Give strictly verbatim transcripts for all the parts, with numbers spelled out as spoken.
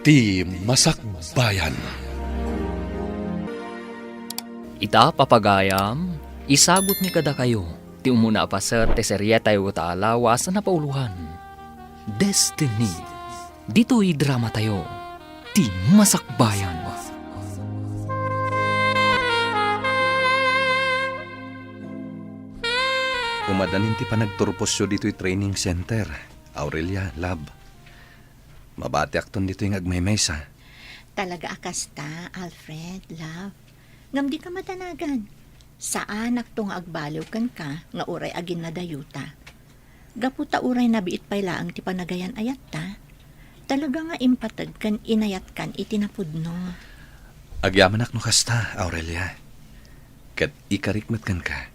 Ti Masakbayan. Ita, papagayam, isagutmi kadakayo ti umuna a paset ti serietayo ta alawas a napauloan, Destiny. Ditoy dramatayo, Ti Masakbayan. Umadanin ti panagturposyo ditoy training center, Aurelia, love. Mabatiakton ditoy nga agmaymaysa. Talaga a kasta, Alfred, love. Ngem dika madanagan. Saanakto nga agbaliw kenka nga uray aginnadayota. Gapu ta uray nabiit pay laeng ti panagayan-ayatta, talaga nga impateg ken inayatkan iti napudno. Agyamanak no kasta, Aurelia. Ket ikarik met kenka.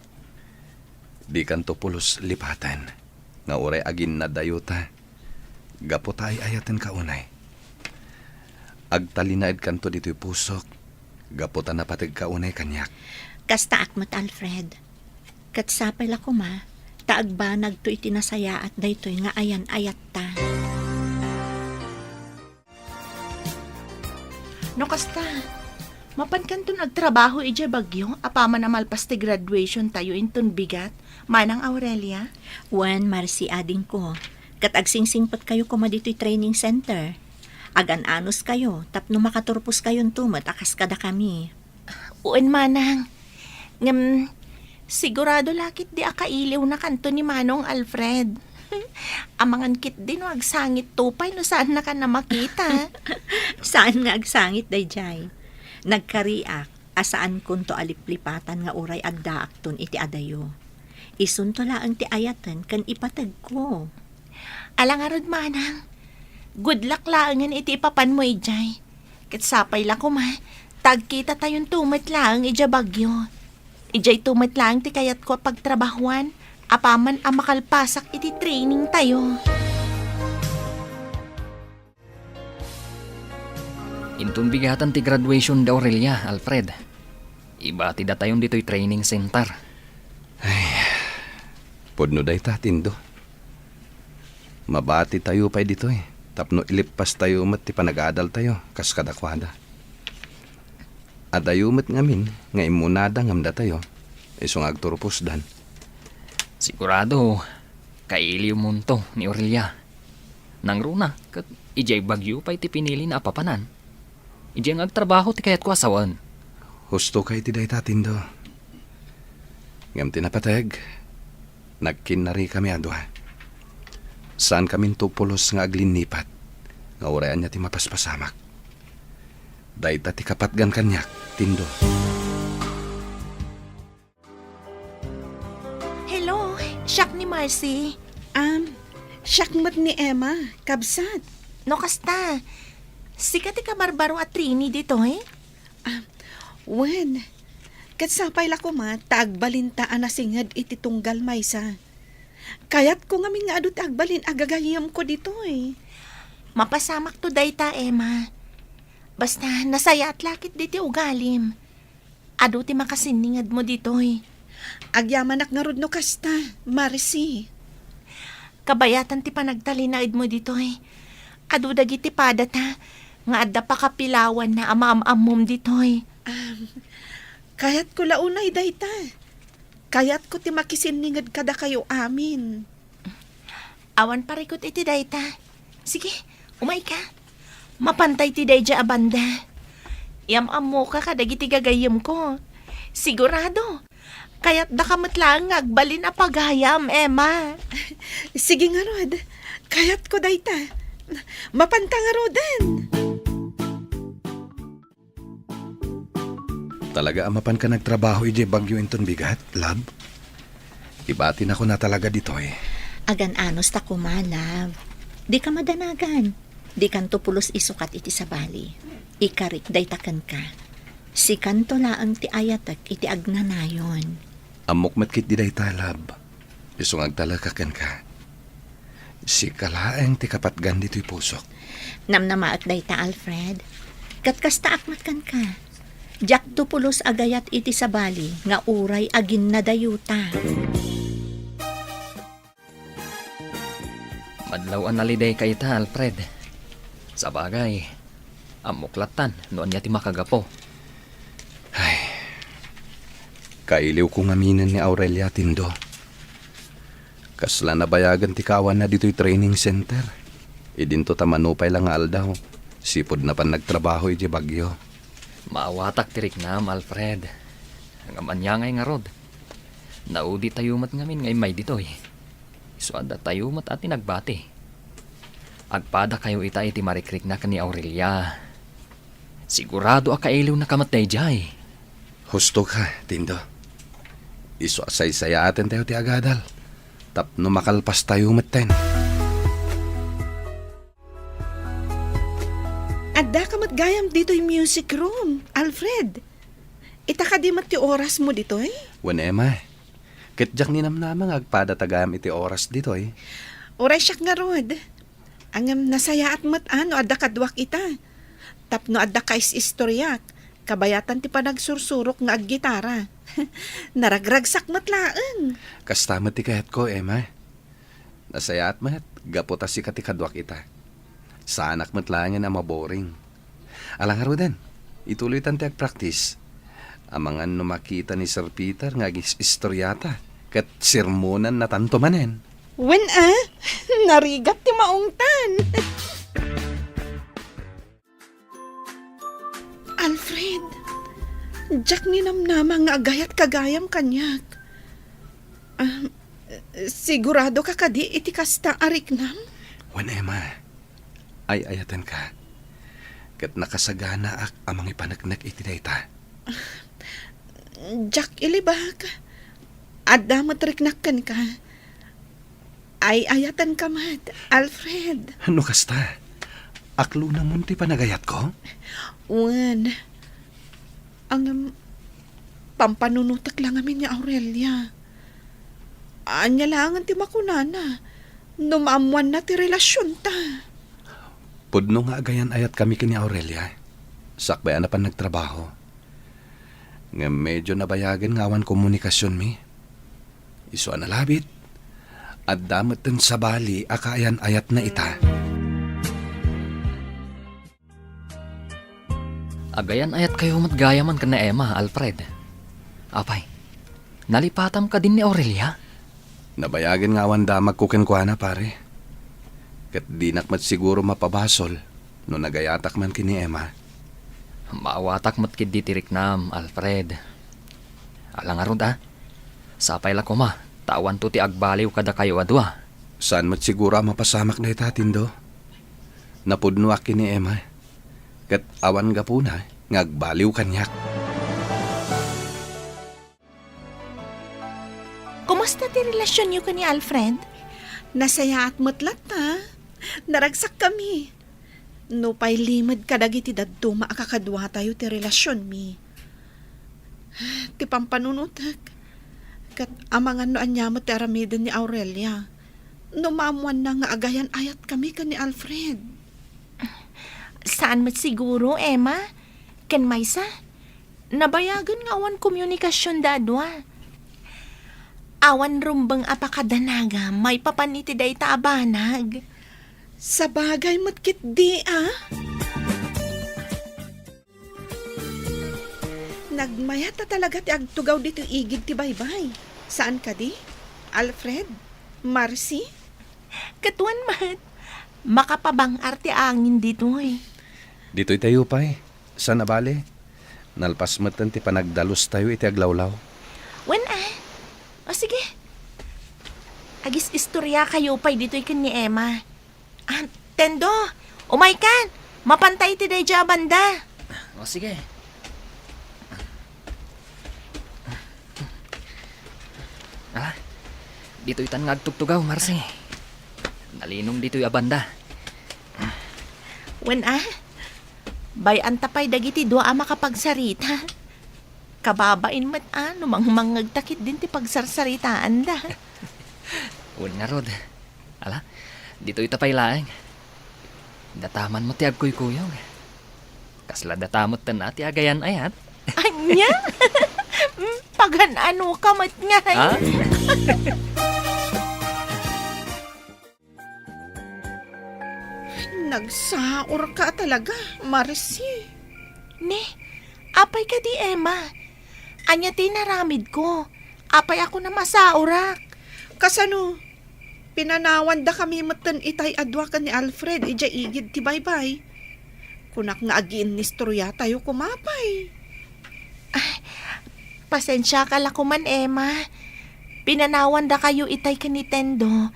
Dikanto pulos lipaten nga uray aginnadayota gapu ta ay-ayatenka unay. Agtalinaedkanto ditoy pusok gapu ta napategka unay kaniak. Kastaak met, Alfred. Ket sapay la koma ta agbanagto iti nasayaat daytoy nga ayan-ayatta. No kasta, mapankanton agtrabaho idiay Baguio apaman a malpas ti graduation tayo inton bigat, Manang Aurelia? Wen, Marcy, adingko. Ket agsingsingpetkayo koma ditoy training center. Agan-anuskayo tapno makaturposkayonto met a kas kadakami. Wen, Manang. Ngem, sigurado la ketdi a kailiwnakanto ni Manong Alfred. Amangan ketdi no agsangitto pay no saannakan a makita. Saan nga agsangit daydiay. Nagkariak a saankonto a liplipatan nga uray addaakton iti adayo. Isunto laeng ti ayaten ken ipategko. Ala ngarud, Manang. Good luck laengen iti ipapanmo idiay. Ket sapay la koma ta agkitatayonto met laeng idiay Baguio. Idiayto met laeng ti kayatko a pagtrabahuan apaman a makalpasak iti training tayo. Inton bigatan ti graduation da Aurelia, Alfred, ibatidatayon ditoy training center. Ay, pudno dayta, Tindo. Mabatitayo pay ditoy tapno ileppastayo met ti panagadaltayo kas kadakuada. Adayo met ngamin nga immunada ngem datayo, isu nga agturposdan. Sigurado, kailiwmonto ni Aurelia. Nangruna, ket idiay Baguio pay ti pinilina a papanan. Idiay nga agtrabaho ti kayatko a sawen. Husto ka iti dayta, Tindo. Ngem ti napateg, nagkinnarikami a dua. Saankaminto pulos nga aglinnipat, nga uray ania ti mapaspasamak. Dayta ti kapatgan kaniak, Tindo. Hello, siak ni Marcy. Am, siak met ni Emma, kabsat. No kasta, sika ti kabarbaro a Trini ditoy? Ah, wen. Ket sapay la koma ta agbalinta a nasinged iti tunggal maysa. Kayatko ngamin nga adu ti agbalin a gagayyemko ditoy. Mapasamakto dayta, Emma. Basta, nasayaat la ketdi ti ugalim. Adu ti makasinningedmo ditoy. Agyamanak ngarud no kasta, Marcy. Kabayatan ti panagtalinaedmo ditoy. Adu dagiti padata nga adda pakapilawanna a maam-ammom ditoy. Am, kayatko la unay dayta. Kayatko ti makisinninged kadakayo amin. Awan parikut iti dayta. Sige, umayka. Mapantay ti daydiay a banda. Yam-ammoka kadagiti gagayyemko. Sigurado, kayatdaka met laeng nga agbalin a pagayam, Emma. Sige ngarud, kayatko dayta. Mapanta ngaruden. Talaga a mapanka nagtrabaho idiay Baguio inton bigat, love? Ibatinakon a talaga ditoy. Agan-anos ta koma, love. Dika madanagan. Dikanto pulos isukat iti sabali. Ikarik dayta kenka. Sikanto laeng ti ayatek iti agnanayon. Ammok met ketdi dayta, love. Isu nga agtalekak kenka. Sika laeng ti kapatgan ditoy pusok. Namnamaek dayta, Alfred. Ket kastaak met kenka. Diakto pulos a gayat iti sabali nga uray aginnadayota. Madlaw a nalidayka ita, Alfred. Sabagay, Ammok lattan no ania ti makagapu. Ay, kailiwko ngaminen ni Aurelia, Tindo. Kasla nabayagen ti kaawanna ditoy training center. Idinto ta manupay la nga aldaw, sipud napan nagtrabaho idiay Baguio. Maawatak ti riknam, Alfred. Ngem ania ngay ngarud? Nauditayo met ngamin nga immay ditoy. Isu a datayo met a ti nagbati. Agpadakayo ita iti marikrikna ken ni Aurelia. Sigurado a kailiwnaka met daydiay. Husto ka, Tindo. Isu a saysayaaten tayo ti agadal. Tapno makalpastayo metten. Addaka met gayam ditoy music room, Alfred. Ita kadi met ti orasmo ditoy? Wen, Emma. Ket diak ninamnama nga agpada ta gayam iti oras ditoy. Uray siak ngarud. Ngem nasayaat met a no adda kaduak ita. Tapno adda kais-istoriak, kabayatan ti panagsursurok nga aggitara. Naragragsak met laeng. Kasta met ti kayatko, Emma. Nasayaat met, gapu ta sika ti kaduak ita. Saanak met laengen a maboring. Ala ngaruden, ituloytan ti agpraktis. Amangan no makita ni Sir Peter nga agis-istoriata, ket sermonannatanto manen. Wen a, narigat ti maungtan. Alfred, diak ninamnama nga agayatka gayam kaniak. Ah, siguradoka kadi iti kasta a riknam? Wen, Emma, ay-ayatenka. Ket nakasaganaak a mangipaneknek iti dayta. Diak ilibak. Adda met riknak kenka. Ay-ayatenka met, Alfred. No kasta, aklonamon ti panagayatko? Wen. Ngem, pampanunotek la ngamin ni Aurelia. Ania laengen ti makunana no maammoanna ti relasionta? Pudno nga agayan-ayatkami ken ni Aurelia, sakbay a napan nagtrabaho. Ngem medio nabayagen nga awan komunikasionmi. Isu a nalabit, adda metten sabali a kaayan-ayatna ita. Agayan-ayatkayo met gayamen ken ni Emma, Alfred. Apay, nalipatam kadin ni Aurelia? Nabayagen nga awan damagko kenkuana, pare. Ket dinak met siguro mapabasol no nagayatak man ken ni Emma. Maawatak met ketdi ti riknam, Alfred. Ala ngarud a, sapay la koma ta awanto ti agbaliw kadakayo a dua. Saan met siguro a mapasamak dayta, Tindo. Napudnoak ken ni Emma, ket awan gapuna nga agbaliw kaniak. Kumusta ti relasionyo ken ni Alfred? Nasayaat met latta. Naragsakkami. Nupay limed kadagiti dadduma a kakaduatayo ti relasionmi. Ti pampanunotek, ket amangan no ania met ti aramiden ni Aurelia no maammoanna nga agayan-ayatkami ken ni Alfred. Saan met siguro, Emma. Ken maysa, nabayagen nga awan komunikasionda a dua. Awan rumbeng a pakadanagam maipapan iti dayta a banag. Sabagay met ketdi a. Nagmayat a talaga ti agtugaw ditoy igid ti baybay. Saan kadi? Alfred? Marcy? Ket wen met, makapabang-ar ti angin ditoy. Ditoy tayo pay. Saan a bale, nalpas metten ti panagdalustayo iti aglawlaw. Wen a. O sige. Agis-istoriakayo pay ditoy ken ni Emma. Ah, Tendo, umaykan! Mapanta iti daydiay a banda. O, sige. Ah, ditoytan nga agtugtugaw, Marcy. Nalinong ditoy a banda. Wen a, bay-anta pay dagiti dua a makapagsarita. Kababain met a no mangmangngegta ketdin ti pagsarsaritaanda. Wen ngarud. Ala, ditoyta pay laeng. Dataman met ti agkuykuyog. Kasla datametten a ti agayan-ayat. Ania? Mm, pagan-anoka met ngay? Ha? Agsaurka talaga, Marci. Ne, apay kadi, Emma? Ania ti inaramidko? Apay a kunam a saurak? Kasano? Pinanawandakami metten itay a dua ken ni Alfred idiay igid ti baybay. Kunak nga agiinnistoriatayo koma pay. Ay, pasensiaka la koman, Emma. Pinanawandakayo itay ken ni Tendo.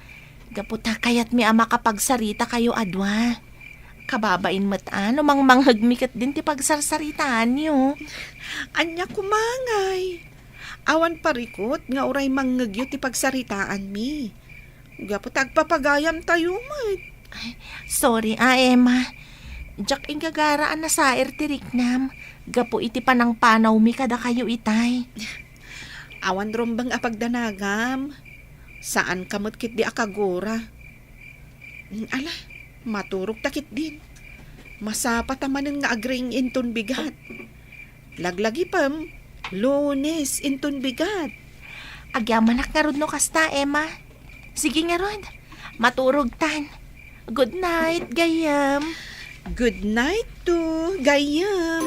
Gapu ta kayatmi a makapagsaritakayo a dua. Kababain met a no mangmanghegmi ketdin ti pagsarsaritaanyo. Ania koma ngay? Awan parikut nga uray mangngegyo ti pagsaritaanmi. Gapu ta agpapagayamtayo met. Ay, sorry a, Emma. Diak igagara a nasair ti riknam gapu iti panangpanawmi kadakayo itay. Awan rumbeng a pagdanagam. Saanka met ketdi a kagura. Ala, maturogta ketdin. Masapata manen nga agriing inton bigat. Laglagipem, Lunes inton bigat. Agyamanak ngarud no kasta, Emma. Sige ngarud, maturogtan. Good night, gayyem. Good night too, gayyem.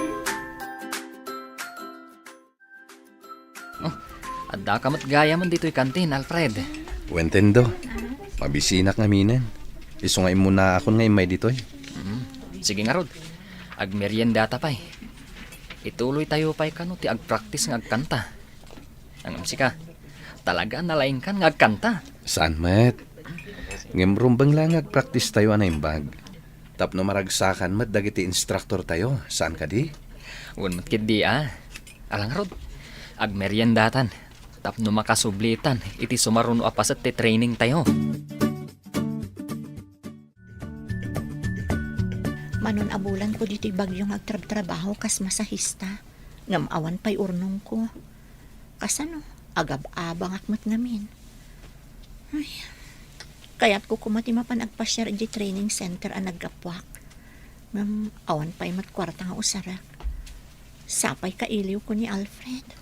Oh, addaka met gayamen ditoy kantin, Alfred. Wen Tendo, mabisinak ngaminen. Isu nga immunaakon nga immay ditoy. Mm, sige ngarud. Agmeriendata pay. Ituloytayo pay kano ti agpraktis nga agkanta. Ngem sika, talaga a nalaingkan nga agkanta. Saan met? Ngem rumbeng la nga agpraktistayo a naimbag. Tapno maragsakan met dagiti instruktortayo, saan kadi? Wen met ketdi a. Ala ngarud, agmeriendatan tapno makasublitan iti sumaruno a paset ti trainingtayo. Manon a bulanko ditoy Baguio nga agtrabtrabaho kas masahista, ngem awan pay urnongko. Kasano, agab-abangak met ngamin. Ay, kayatko koma ti mapan agpasiar idiay training center a naggapuak. Ngem awan pay met kuarta nga usarek. Sapay kailiwko ni Alfred.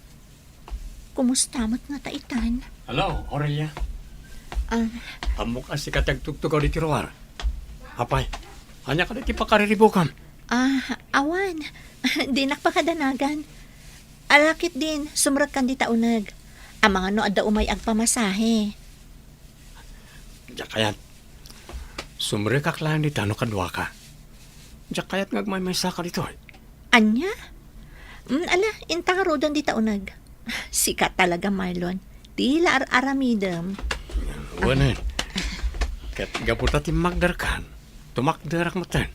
Kumusta met ngata itan? Hello, Aurelia. Ah. Ammok a sika ti agtugtugaw ditoy ruar. Apay, ania kadi ti pakariribukam? Ah, awan. Dinak pakadanagan. Ala ketdin, sumrekkan dita uneg. Amangan no adda umay agpamasahe. Diak kayat. Sumrekak laeng dita no kaduaka. Diak kayat nga agmaymaysaka ditoy. Ania? Mm, ala, inta ngaruden dita uneg. Sika talaga, Marlon. Ti la ar-aramidem. Wen, eh. Ket gapu ta timmakderkan, tumakderak metten.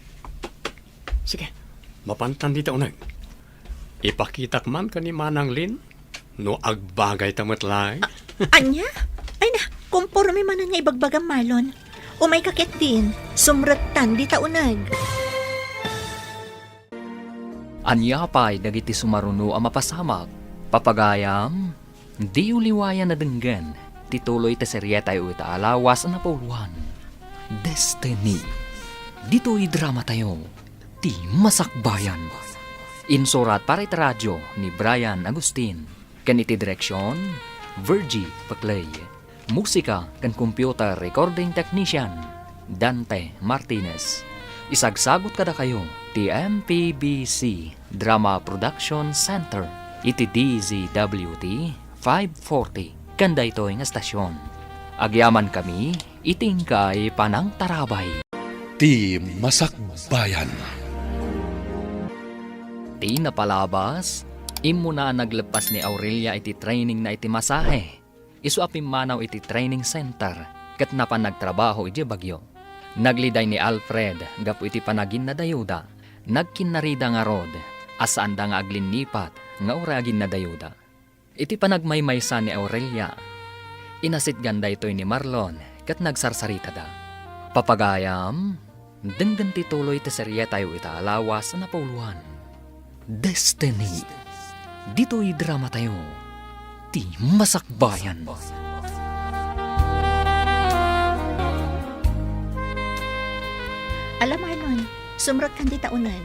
Sige, mapantan dita uneg. Ipakitak man ken ni Manang Lin no agbagayta met laeng. Ania? Ay na, komporme manen nga ibagbagam, Marlon. Umayka ketdin, sumrektan dita uneg. Ania pay dagiti sumaruno a mapasamak? Papagayam, diyo liwayan a denggen ti tuloy ti serietayo ita a lawas a napauluan, Destiny. Ditoy dramatayo, Ti Masakbayan. Insurat para iti radio ni Brian Agustin. Ken iti direksion, Virgie Paclay. Musika ken computer recording technician, Dante Martinez. Isagsagut kadakayo ti M P B C Drama Production Center iti D Z W T five forty ken daytoy nga estasion. Agyamankami iti inkay panangtarabay. Ti Masakbayan. Ti napalabas, immuna a nagleppas ni Aurelia iti trainingna iti masahe. Isu a pimmanaw iti training center ket napan nagtrabaho idiay Baguio. Nagliday ni Alfred gapu iti panaginnadayuda. Nagkinnarida ngarud a saanda nga aglinnipat nga uray aginnadayuda. Iti panagmaymaysa ni Aurelia, inasitgan daytoy ni Marlon ket nagsarsaritada. Papagayam, denggen ti tuloy ti serietayo ita a lawas a napauluan, Destiny. Ditoy dramatayo, Ti Masakbayan. Ala, Marlon, sumrekkan dita uneg.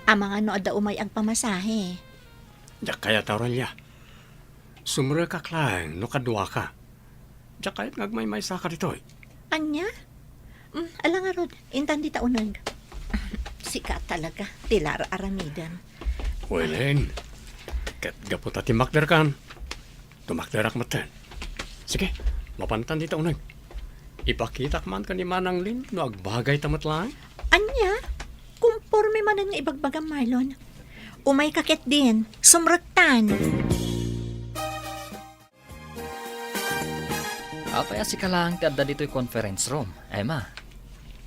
Amangan no adda umay agpamasahe. Diak kayat, Aurelia. Sumrekak laeng no kaduaka. Diak kayat nga agmaymaysaka ditoy. Ania? Mm, ala ngarud, intan dita uneg. Sika talaga ti ar-aramidem. Welen, ket gapu ta timmakderkan, tumakderak metten. Sige, mapantan dita uneg. Ipakitak man ken ni Manang Lin no agbagayta met laeng. Ania? Komporme manen nga ibagbagam, Marlon. Umayka ketdin, sumrektan. Apay a sika laeng ti adda ditoy conference room, Emma?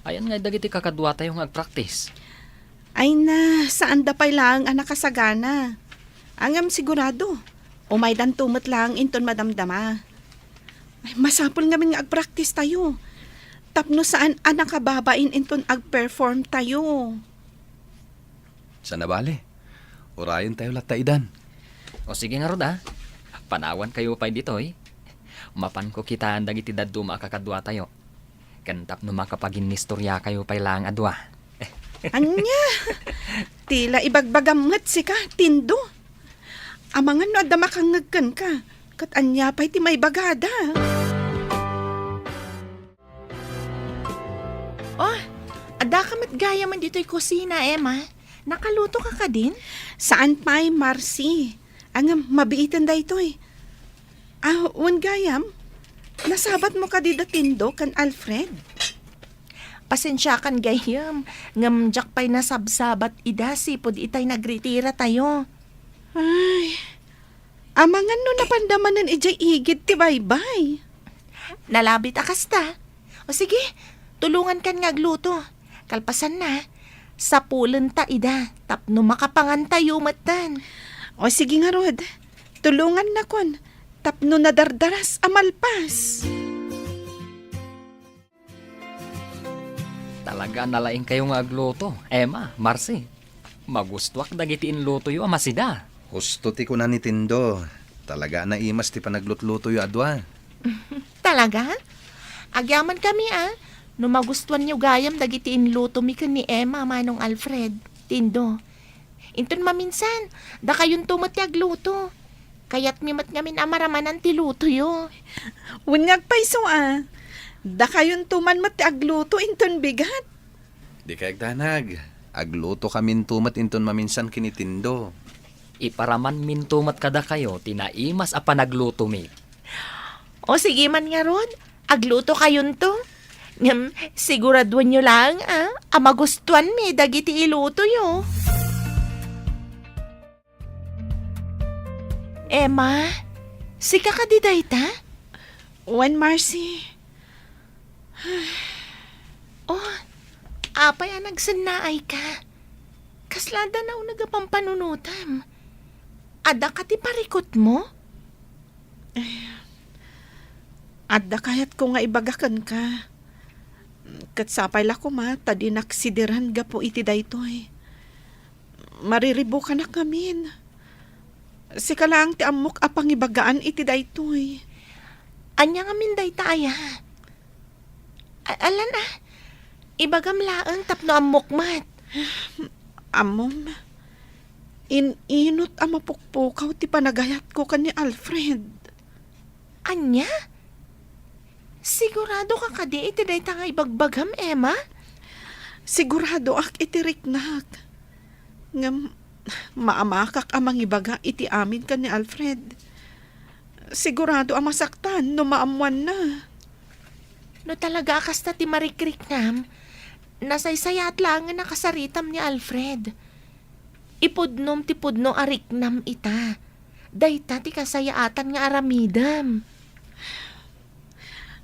Ayan ngay dagiti kakaduatayo nga agpraktis? Ay na, saanda pay laeng a nakasagana. Ngem sigurado, umaydanto met laeng inton madamdama. Ay, masapul ngamin nga agpraktistayo. Tapno saan a nakababain inton agperformtayo. Saan a bale. Urayentayo latta idan. O sige ngarud a. Panawankayo pay ditoy. Mapanko kitaen dagiti dadduma a kakaduatayo. Ken tapno makapaginnistoriakayo pay laeng a dua. Ania? Ti la ibagbagam met sika, Tindo. Amangan no adda makangngeg kenka, ket ania pay ti maibagada? Oh, addaka met gayamen ditoy kusina, Emma. Nakalutoka kadin? Saan pay, Marcy. Ngem mabiiten daytoy. Ah, wen gayam, nasabatmo kadi da Tindo ken Alfred? Pasensiakan gayam, ngem diak pay nasabsabat ida sipud itay nagritiratayo. Ay, amangan no napanda manen idiay igid ti baybay. Nalabit a kasta. O sige, tulongankan nga agluto. Kalpasanna, sapulenta ida tapno makapangantayo metten. O sige ngarud, tulongannakon tapno nadardaras a malpas. Talaga a nalaingkayo nga agluto, Emma, Marcy. Magustuak dagiti inlutoyo a masida. Husto ti kuna ni Tindo. Talaga a naimas ti panaglutlutoyo a dua. Talaga? Agyamankami a, no magustuanyo gayam dagiti inlutomi ken ni Emma, Manong Alfred, Tindo. Inton maminsan, dakayonto met ti agluto. Kayatmi met ngamin a maramanan ti lutoyo. Wen nga agpayso a, dakayonto man met ti agluto inton bigat. Dikay agdanag. Aglutokaminto met inton maminsan ken ni Tindo. Iparamanminto met kadakayo ti naimas a panaglutomi. O sige man ngarud, aglutokayonto. Ngem siguraduanyo laeng a, a magustuanmi dagiti ilutoyo. Emma, sika kadi dayta? Wen, Marcy. Oh, apay a nagsennaayka? Kasla adda nauneg a pampanunotem? Adda ka ti parikutmo? Eh, adda kayatko nga ibaga kenka. Ket sapay la koma ta dinak sidiren gapu iti daytoy. Mariribukanak ngamin. Sika laeng ti ammok a pangibagaan iti daytoy. Ania ngamin dayta aya? A-, alan a? Ibagam laeng tapno ammok met. Ammom, in-inut a mapukpukaw ti panagayatko ken ni Alfred. Ania? Sigurado ka kadi iti dayta nga ibagbagam, Emma? Siguradoak iti riknak. Ngem maamakak a mangibaga iti amin ken ni Alfred. Sigurado a masaktan no maammoanna. No talaga a kasta ti marikriknam, nasaysayaat laengen a kasaritam ni Alfred. Ipudnom ti pudno a riknam ita. Dayta ti kasayaatan nga aramidem.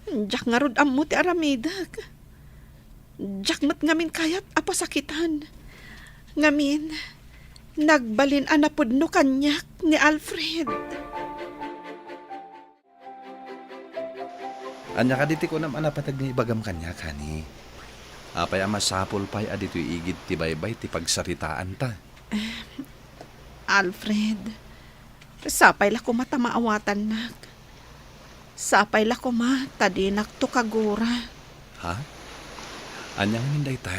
Diak ngarud ammo ti aramidek. Diak met ngamin kayat a pasakitan. Ngamin, nagbalin a napudno kaniak ni Alfred. Ania kadi ti kunam a napateg nga ibagam kaniak, honey? Apay a masapul pay a ditoy igid ti baybay ti pagsaritaanta? Alfred, sapay la koma ta maawatannak. Sapay la koma ta dinakto kagura. Ha? Ania ngamin dayta?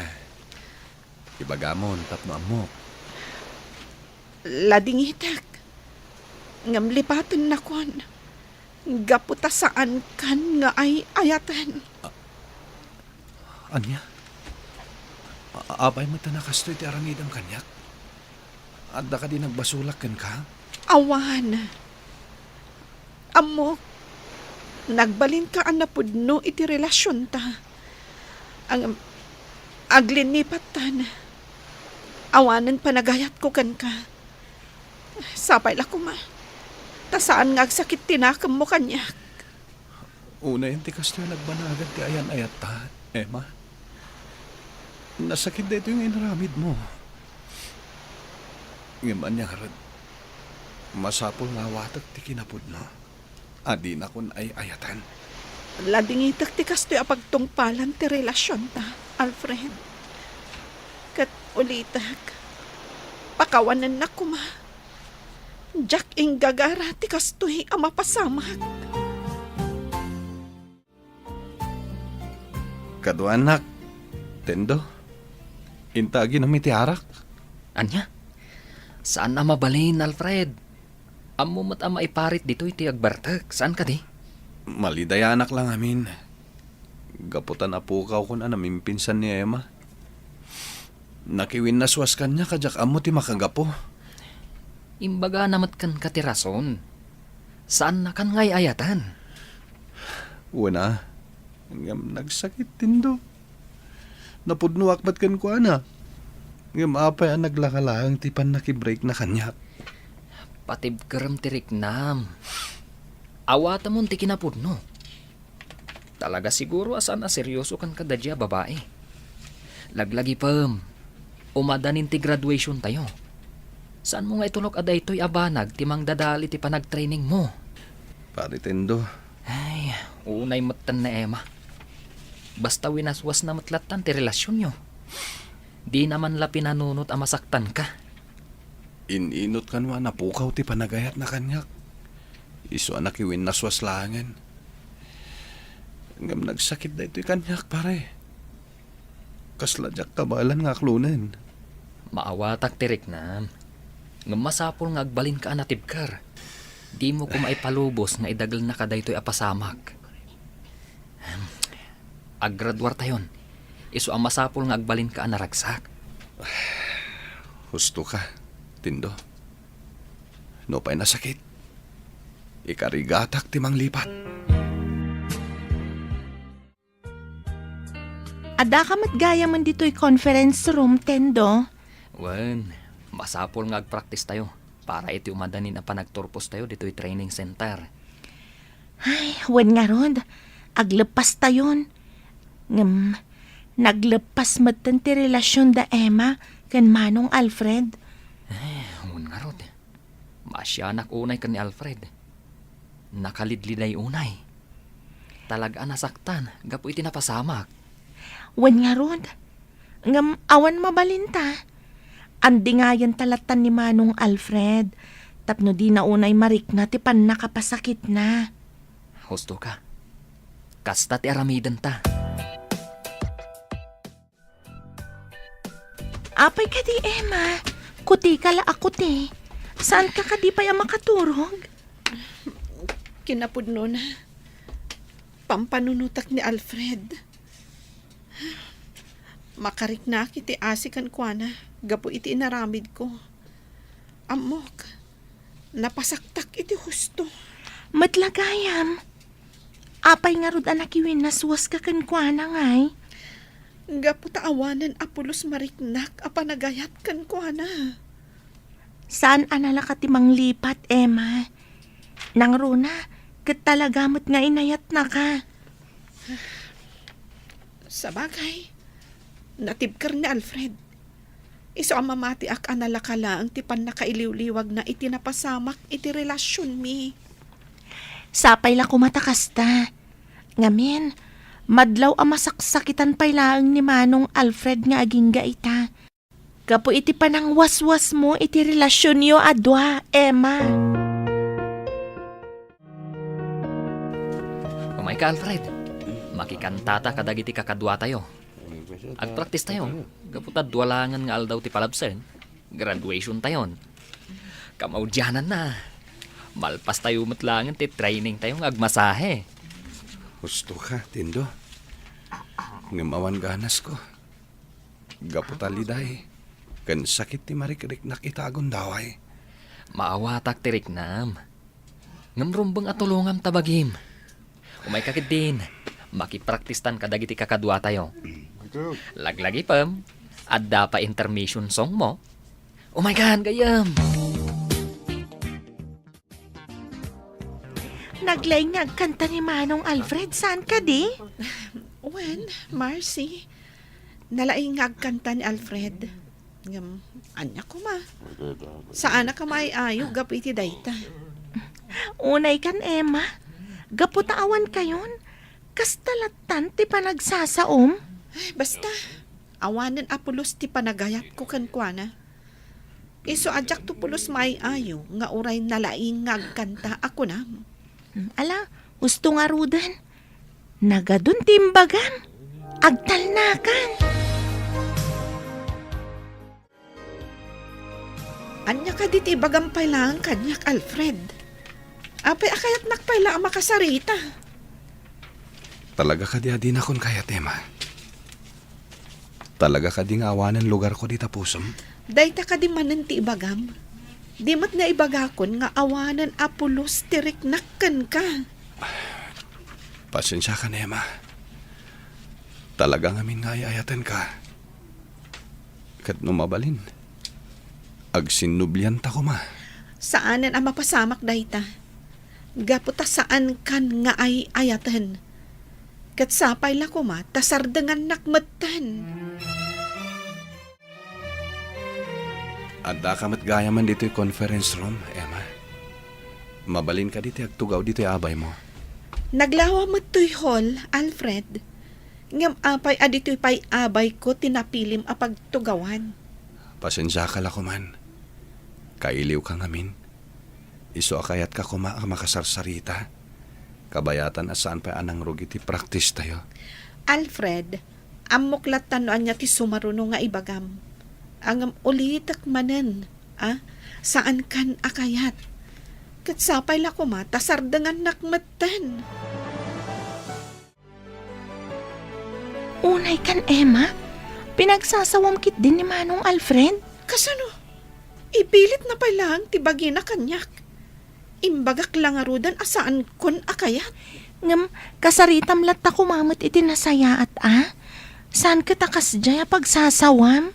Ibagamon tapno ammok. Ladingitek. Ngem lipatennakon. Gapu ta saankan nga ay-ayaten. A-, ania? A-, apay met a kastoy ti aramidem kaniak? Adda kadi nagbasolak kenka? Awan. Ammok, nagbalinka a napudno iti relasionta. Ang, aglinipattan. Awanen panagayatko kenka. Sapay la koma. Ta saan nga agsakit ti nakemmo kaniak. Unayen ti kastoy a nagbanagan ti ayan-ayatta, Emma. Nasakit daytoy nga inaramidmo. Ngem ania ngarud, masapul nga awatek ti kinapudno a dinakon ay-ayatan. Ladingitek ti kastoy a pagtungpalan ti relasionta, Alfred. Ket ulitek, pakawanennak koma. Diak inggagara ti kastoy a mapasamak. Kaduanak, Tendo, inta aginum iti arak. Ania? Saan a mabalin, Alfred. Ammo met a maiparit ditoy ti agbartek, saan kadi? Malidayanak la ngamin. Gapu ta napukawkon a namimpinsan ni Emma. Nakiwinnaswas kaniak a diak ammo ti makagapu. Imbagana met kenka ti rason. Saannakan nga ay-ayatan. Wen a, ngem nagsakit, Tendo. Napudnoak met kenkuana. Ngem apay a naglaka laeng ti pannakibreakna kaniak? Patibkerem ti riknam. Awatemon ti kinapudno. Talaga siguro a saan a seryoso kenka daydiay a babai. Laglagipem, umadanin ti graduation tayo. Saanmo nga itulok a daytoy a banag ti mangdadal iti panagtrainingmo? Pare Tendo. Ay, unay metten ni Emma. Basta winaswasna met lattan ti relasionyo. Dina man la pinanunot a masaktanka. In-inot kano a napukaw ti panagayatna kaniak. Isu a nakiwinnaswas laengen. Ngem nagsakit daytoy kaniak, pare. Kasla diak kabaelan nga aklonen. Maawatak ti riknam. Ngem masapul nga agbalinka a natibker. Dimo koma ipalubos nga idagellaka daytoy a pasamak. Ahem. Aggraduartayon. Isu a masapul nga agbalinka a naragsak. Husto ka, Tindo. Nupay nasakit, ikarigatak ti manglipat. Addaka met gayamen ditoy conference room, Tendo? Wen, masapul nga agpraktistayo para iti umadanin a panagturpostayo ditoy training center. Ay, wen ngarud, agleppastayon. Ngem, nagleppas metten ti relasion da Emma ken Manong Alfred. Eh, wen ngarud. Maasianak unay ken ni Alfred. Nakalidliday unay. Talaga a nasaktan gapu iti napasamak. Wen ngarud, ngem awan mabalinta. Andingayenta lattan ni Manong Alfred tapno dina unay marikna ti pannakapasakitna. Husto ka. Kasta ti aramidenta. Apay kadi, Emma? Kuti ka la a kuti. Saan ka kadi pay a makaturog? Kinapudnona, pampanunotak ni Alfred. Makariknak iti asi kenkuana gapu iti inaramidko. Ammok, napasaktak iti husto. Met la gayam, apay ngarud a nakiwinnaswaska kenkuana, ngay? Gapu ta awanen a pulos mariknak a panagayat kenkuana. Saan a nalaka ti manglipat, Emma. Nangruna, ket talaga met nga inayatnaka. Sabagay, natibker ni Alfred. Isu a mamatiak a nalaka laeng ti pannakailiwliwagna iti napasamak iti relasionmi. Sapay la koma ta kasta. Ngamin, madlaw a masaksakitan pay laeng ni Manong Alfred nga agingga ita. Gapu iti panangwaswasmo iti relasionyo a dua, Emma. Umayka, Alfred. Makikantata kadagiti kakaduatayo. Agpraktistayo, gapu ta dua laengen nga aldaw ti palabsen, graduationtayon. Kamaudiananna, malpastayo met laengen ti trainingtayo nga agmasahe. Husto ka, Tindo. Ngem awan ganasko. Gapu ta liday, ken sakit ti marikriknak ita a gundaway. Maawatak ti riknam. Ngem rumbeng a tulongam ta bagim. Umayka ketdin. Makipraktistan kadagiti kakaduatayo. Laglagipem, adda pay intermission song mo. Umaykan, gayyem. Naglaing nga agkanta ni Manong Alfred, saan kadi? Wen, Marcy, nalaing nga agkanta ni Alfred. Ngem, ania koma? Saanak a maay-ayo gapu iti dayta. Unay kan, Emma. Gapu ta awan kayon, kasta lattan ti panagsasaom. Ay, basta, awanen a pulos ti panagayatko kenkuana. Isu a diakto pulos maay-ayo nga uray nalaing nga agkanta a kunam. Hmm, ala, husto ngaruden. Nagadun ti imbagam. Agtalnakan. Ania kadi ti ibagam pay laeng kaniak, Alfred? Apay a kayatnak pay la a makasarita? Talaga kadi a dinakon kayat, Emma? Talaga kadi nga awanen lugarko dita pusom? Dayta kadi manen ti ibagam? Di met naibagakon nga awanen a pulos ti riknak kenka. Pasensiakan, Emma. Talaga ngamin nga ay-ayatenka. Ket no mabalin, agsinnublianta koma. Saanen a mapasamak dayta. Gapu ta saankan nga ay-ayaten. Ket sapay la koma ta sardengannak metten. Addaka met gayamen ditoy conference room, Emma. Mabalin kadi ti agtugaw ditoy abaymo? Naglawa met toy hall, Alfred. Ngem apay a ditoy pay abayko ti napilim a pagtugawan? Pasensiaka la koman. Kailiwka ngamin. Isu a kayatka koma a makasarsarita. Kabayatan a saan pay a nangrugi ti praktistayo. Alfred, ammok latta no ania ti sumaruno nga ibagam. Ngem ulitek manen, a, saankan a kayat. Ket sapay la koma ta sardengannak metten. Unay kan, Emma, pinagsasawam ketdin ni Manong Alfred. Kasano? Ipilitna pay laeng ti bagina kaniak. Imbagak la ngaruden a saankon a kayat. Ngem, kasaritam latta koma met iti nasayaat a. Saan ket a kasdiay a pagsasawam?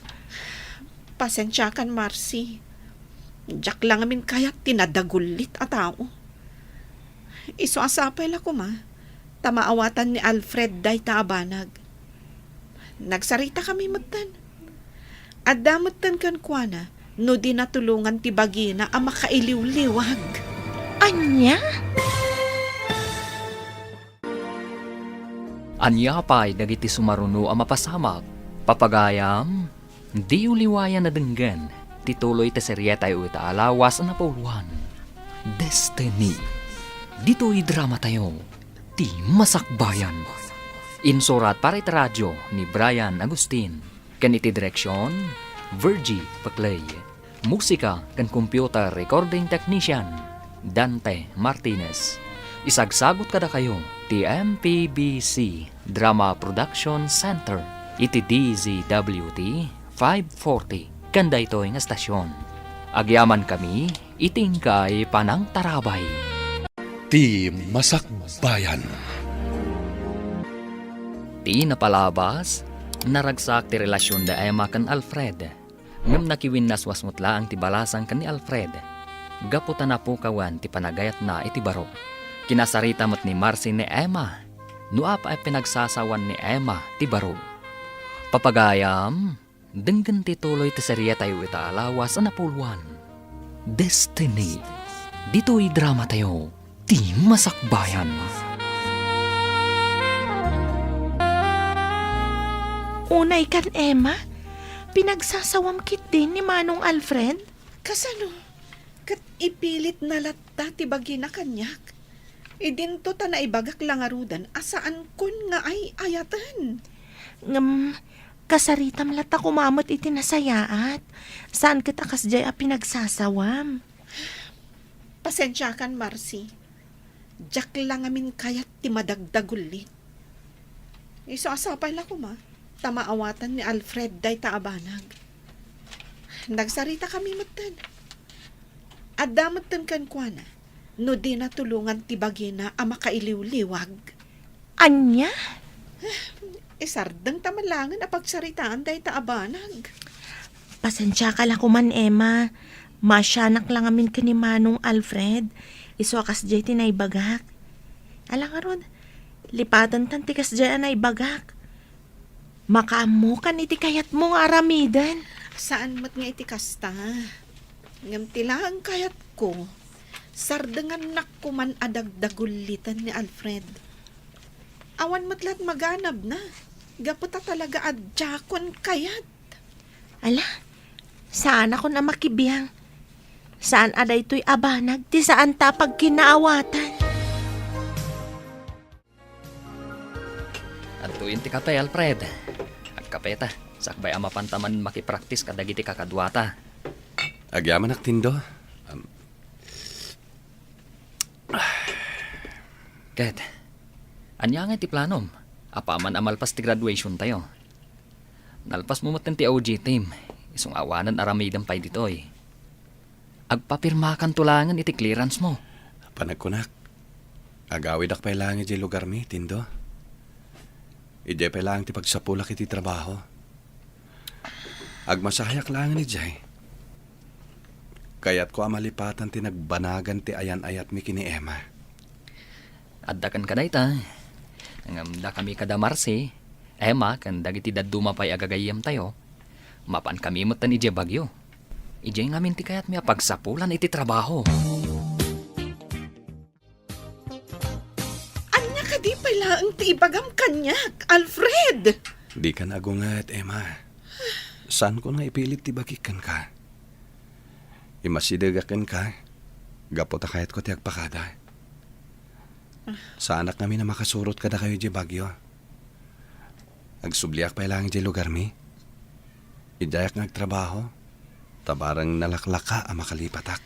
Pasensiakan, Marcy. Diak la ngamin kayat ti nadagullit a tao. Isu a sapay la koma, ta maawatan ni Alfred dayta a banag. Nagsaritaka metten. Adda metten kenkuana no di natulongan ti bagina a makailiwliwag. Ania? Ania pay dagiti sumaruno a mapasamak? Papagayam, diyo liwayan a denggen ti tuloy ti serietayo ita a lawas a napauluan, Destiny. Ditoy dramatayo, Ti Masakbayan. Insurat para iti radio ni Brian Agustin, ken iti direksion, Virgie Paclay. Musika ken computer recording technician, Dante Martinez. Isagsagut kadakayo ti M P B C Drama Production Center iti D Z W T five forty ken daytoy nga estasion. Agyamankami iti inkay panangtarabay. Ti Masakbayan. Ti napalabas, naragsak ti relasion da Emma ken Alfred. Ngem nakiwinnaswas met laeng ti balasang ken ni Alfred, gapu ta napukawan ti panagayatna iti baro. Kinasarita met ni Marcy ni Emma no apay a pinagsasawan ni Emma ti baro. Papagayam, denggen ti tuloy ti serietayo ita a lawas a napuloan, Destiny. Ditoy dramatayo, Ti Masakbayan. Unay kan, Emma, pinagsasawam ketdin ni Manong Alfred? Kasano? Ket ipilitna latta ti bagina kaniak. Idinto ta naibagak la ngaruden a saankon nga ay-ayaten. Ngem, kasaritam latta koma met iti nasayaat. Saan ket a kasdiay a pinagsasawam. Pasensiakan, Marcy. Diak la ngamin kayat ti madagdagullit. Isu a sapay la koma, ta maawatan ni Alfred dayta a banag. Nagsaritakami metten. Adda metten kenkuana no dina tulongan ti bagina a makailiwliwag. Ania? Isardengta man laengen a pagsaritaan dayta a banag. Pasensiaka la koman, Emma. Maasianak la ngamin ken ni Manong Alfred. Isu a kasdiay ti naibagak. Ala ngarud, lipatentan ti kasdiay a naibagak. Makaammokan iti kayatmo nga aramiden. Saan met nga iti kasta. Ngem ti laeng kayatko, sardengannak koman a dagdagullitan ni Alfred. Awan met la't maganabna, gapu ta talaga a diakon kayat. Ala, saanakon a makibiang. Saan a daytoy a banag ti saanta a pagkinaawatan. Adtoyen ti kape, Alfred. Agkapeta, sakbay a mapanta man makipraktis kadagiti kakaduata. Agyamanak, Tindo. Am, Ket, ania ngay ti planom? Apaman a malpas ti graduation tayo. Nalpasmo metten ti O G team, isu nga awanen aramidem pay ditoy. Agpapirmakanto laengen iti clearance mo. Panagkunak, agawidak pay laeng idiay lugarmi, Tindo. Idiay pay laeng ti pagsapulak iti trabaho. Agmasaheak laengen idiay. Kayatko a malipatan ti nagbanagan ti ayan-ayatmi ken ni Emma. Adda kenka dayta. Ngem dakami kada Marcy, Emma, ken dagiti dadduma pay a gagayyemtayo, mapankami metten idiay Baguio. Idiay ngamin ti kayatmi a pagsapulan iti trabaho. Ania kadi pay laeng ti ibagam kaniak, Alfred? Dikan agunget, Emma. Saanko nga ipilit ti bagik kenka. Imasidegak kenka, gapu ta kayatko ti agpakada. Saanak ngamin a makasurot kadakayo idiay Baguio. Agsubliak pay laeng idiay lugarmi. Idiayak nga agtrabaho, ta bareng nalaklaka a makalipatak.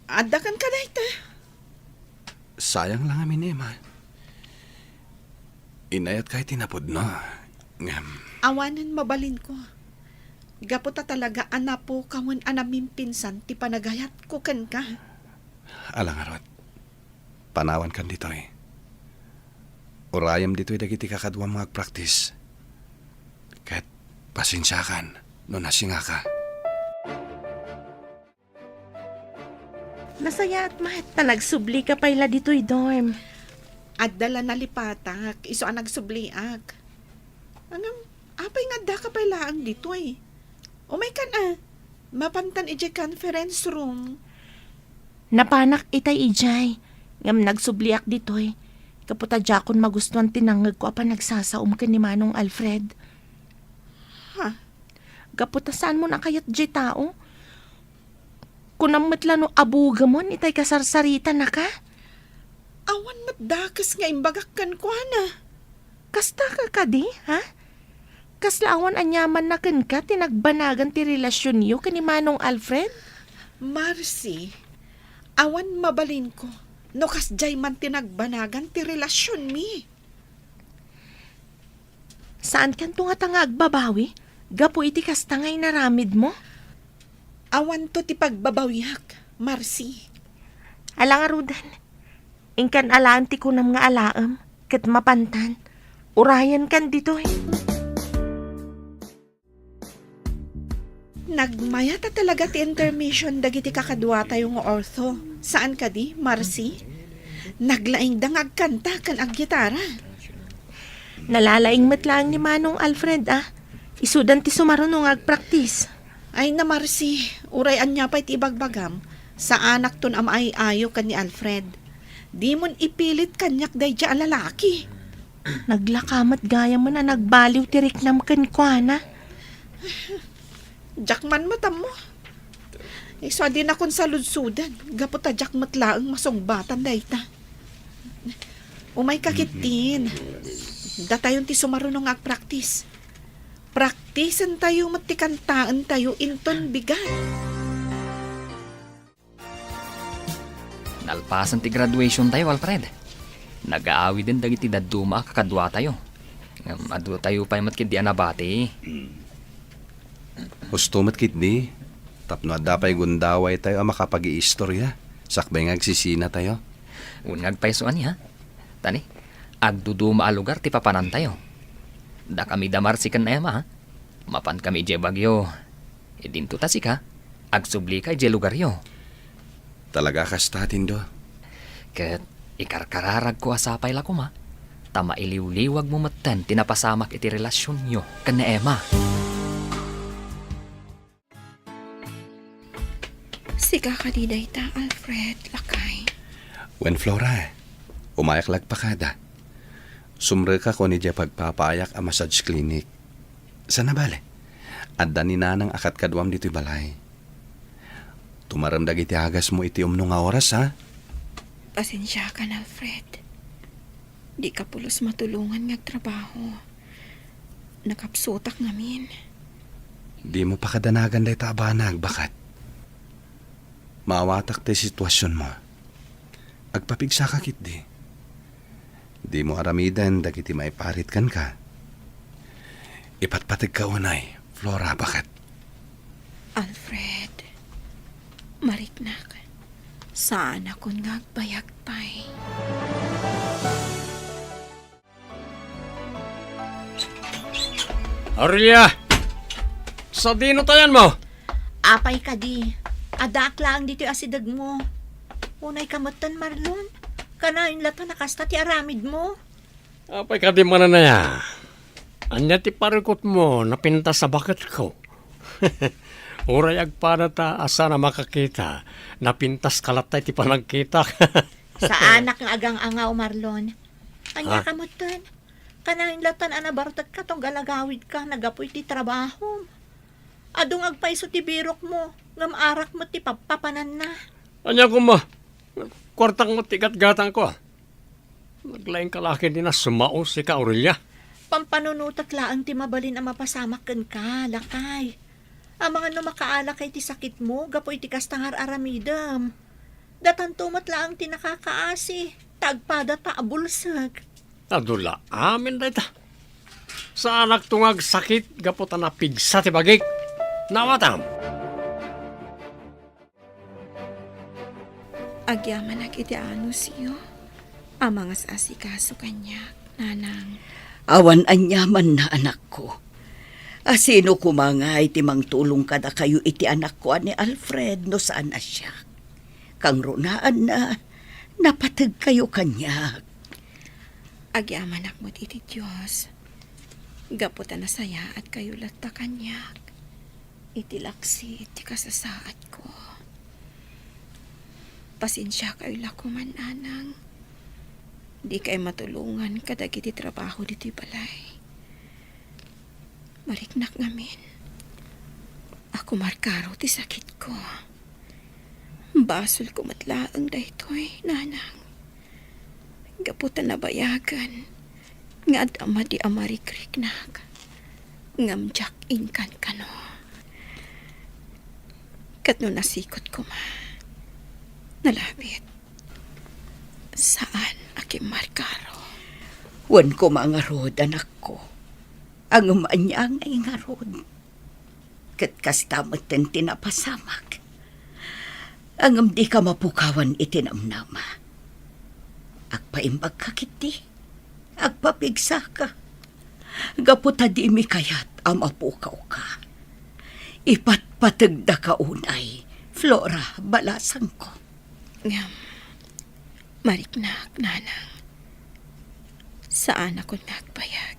Adda kenka dayta. Sayang la ngamin, Emma. Inayatka iti napudno. Ngem, awanen mabalinko. Gapu ta talaga a napukawen a namimpinsan ti panagayatko kenka. Ala ngarud, panawankan ditoy. Urayem ditoy dagiti kakaduam nga agpraktis. Ket pasensiakan no nasingaka. Nasayaat met ta nagsublika pay la ditoy dorm. Adda la nalipatak, isu a nagsubliak. Ngem, apay nga addaka pay laeng ditoy? Umaykan a, mapantan idiay conference room. Napanak itay idiay, ngem nagsubliak ditoy. Gapu ta diakon magustuan ti nangngegko a panagsasaom ken ni Manong Alfred. Ha? Gapu ta saanmon a kayat diay tao? Kunam met la no abugemon itay kasarsaritanaka? Awan met dakes nga imbagak kenkuana. Kasta ka kadi, ha? Kasla awan aniamanna kenka ti nagbanagan ti relasionyo ken ni Manong Alfred? Marcy, awan mabalinko no kasdiay man ti nagbanagan ti relasionmi. Saankanto ngata nga agbabawi gapu iti kasta nga inaramidmo? Awanto ti pagbabawiak, Marcy. Ala ngaruden, inkan alaen ti kunam nga alaem, ket mapantan, urayenkan ditoy. Nagmayat a talaga ti intermission dagiti kakaduatayo nga ortho. Saan kadi, Marcy? Naglaingda nga agkanta ken aggitara. Nalalaing met laeng ni Manong Alfred, a. Isudan ti sumaruno nga agpraktis. Ay na, Marcy, uray ania pay ti ibagbagam, saanakton a maay-ayo ken ni Alfred. Dimon ipilit kaniak daydiay a lalaki. Naglaka met gayamen a nagbaliw ti riknam kenkuana. Diak man matammo. Isu a dinakon saludsodan, gapu ta diak met laeng masungbatan dayta. Umayka ketdin. Datayon ti sumaruno nga agpraktis. Praktisentayo met ti kantaentayo inton bigat. Nalpasen ti graduationtayo, Alfred. Nagaawiden dagiti dadduma a kakaduatayo. Ngem adu tayo pay met ketdi a nabati. Husto met ketdi, tapno adda pay gundawaytayo a makapag-iistorya, sakbay nga agsisinatayo. Wen nga agpayso ania. Tani, agduduma a lugar ti papanantayo. Dakami da Marci ken Emma, ha? Mapankami idiay Baguio. Idinto ta sika, agsublika idiay lugaryo. Talaga kasta, Tindo? Ket ikarkararagko a sapay la koma, ta mailiwliwagmo metten ti napasamak iti relasionyo ken ni Emma. Sika kadi dayta, Alfred, lakay? Wen, Flora, umayak la agpakada. Sumrekakon idiay pagpapaayak a massage clinic. Saan a bale, adda ni Nanang a kadkaduam ditoy balay. Tumarem dagiti agasmo iti umno nga oras, ha? Pasensiakan, Alfred. Dika pulos matulongan nga agtrabaho. Nakapsutak ngamin. Dimo pakadanagan dayta a banag, baket. Maawatak ti situasionmo. Agpapigsaka ketdi. Dimo aramiden dagiti maiparit kenka. Ipatpategka unay, Flora, baket. Alfred, mariknak, saanakon nga agbayag pay. Aurelia! Sadino tayanmo? Apay kadi, addaak laeng ditoy asidegmo. Unayka metten, Marlon? Kanayon latta a kasta ti aramidmo? Apay kadi manen aya? Ania ti parikutmo, napintas a baketko? Uray agpada ta a saan a makakita, napintaska latta iti panagkitak. Saanak nga agang-angaw, Marlon. Ania Ha? ka metten? Kanayon latta a nabartekka tunggal agawidka, naggapu iti trabahom. Adu nga agpayso ti birokmo, ngem arak met ti pappapananna. Ania koma? Kuartak met ti gatgatangko, a. Naglaingka la ket ni a sumao, sika, Aurelia. Pampanunotek laeng ti mabalin a mapasamak kenka, lakay. Amangan no makaalakay ti sakitmo gapu iti kasta nga ar-aramidem. Datanto met laeng ti nakakaasi, ta agpada ta a bulsek. Adu la amin dayta. Saanakto nga agsakit gapu ta napigsa ti bagik. Naawatam. Agyamanak iti anusyo a mangas-asikaso kaniak, Nanang. Awan aniamanna, anakko. A sino koma ngay ti mangtulong kadakayo iti anakko a ni Alfred no saan a siak? Kangrunaanna, napategkayo kaniak. Agyamanak met iti Dios, gapu ta nasayaatkayo latta kaniak iti laksid ti kasasaadko. Pasensiakayo la koma, Nanang. Dikay matulongan kadagiti trabaho ditoy balay. Mariknak ngamin a kumarkaro ti sakitko. Basolko met laeng daytoy, Nanang. Gapu ta nabayagen nga adda madi a marikriknak, ngem diak inkankano. Ket no nasikot koma, nalabit, saan a kimmarkaro. Wen koma ngarud, anakko. Ngem ania ngay ngarud? Ket kasta metten ti napasamak. Ngem dika mapukawan iti namnama. Agpaimbagka ketdi. Agpapigsaka. Gapu ta dimi kayat a mapukawka. Ipatpategdaka unay, Flora, balasangko. Ngem, mariknak, Nanang. Saanakon nga agbayag.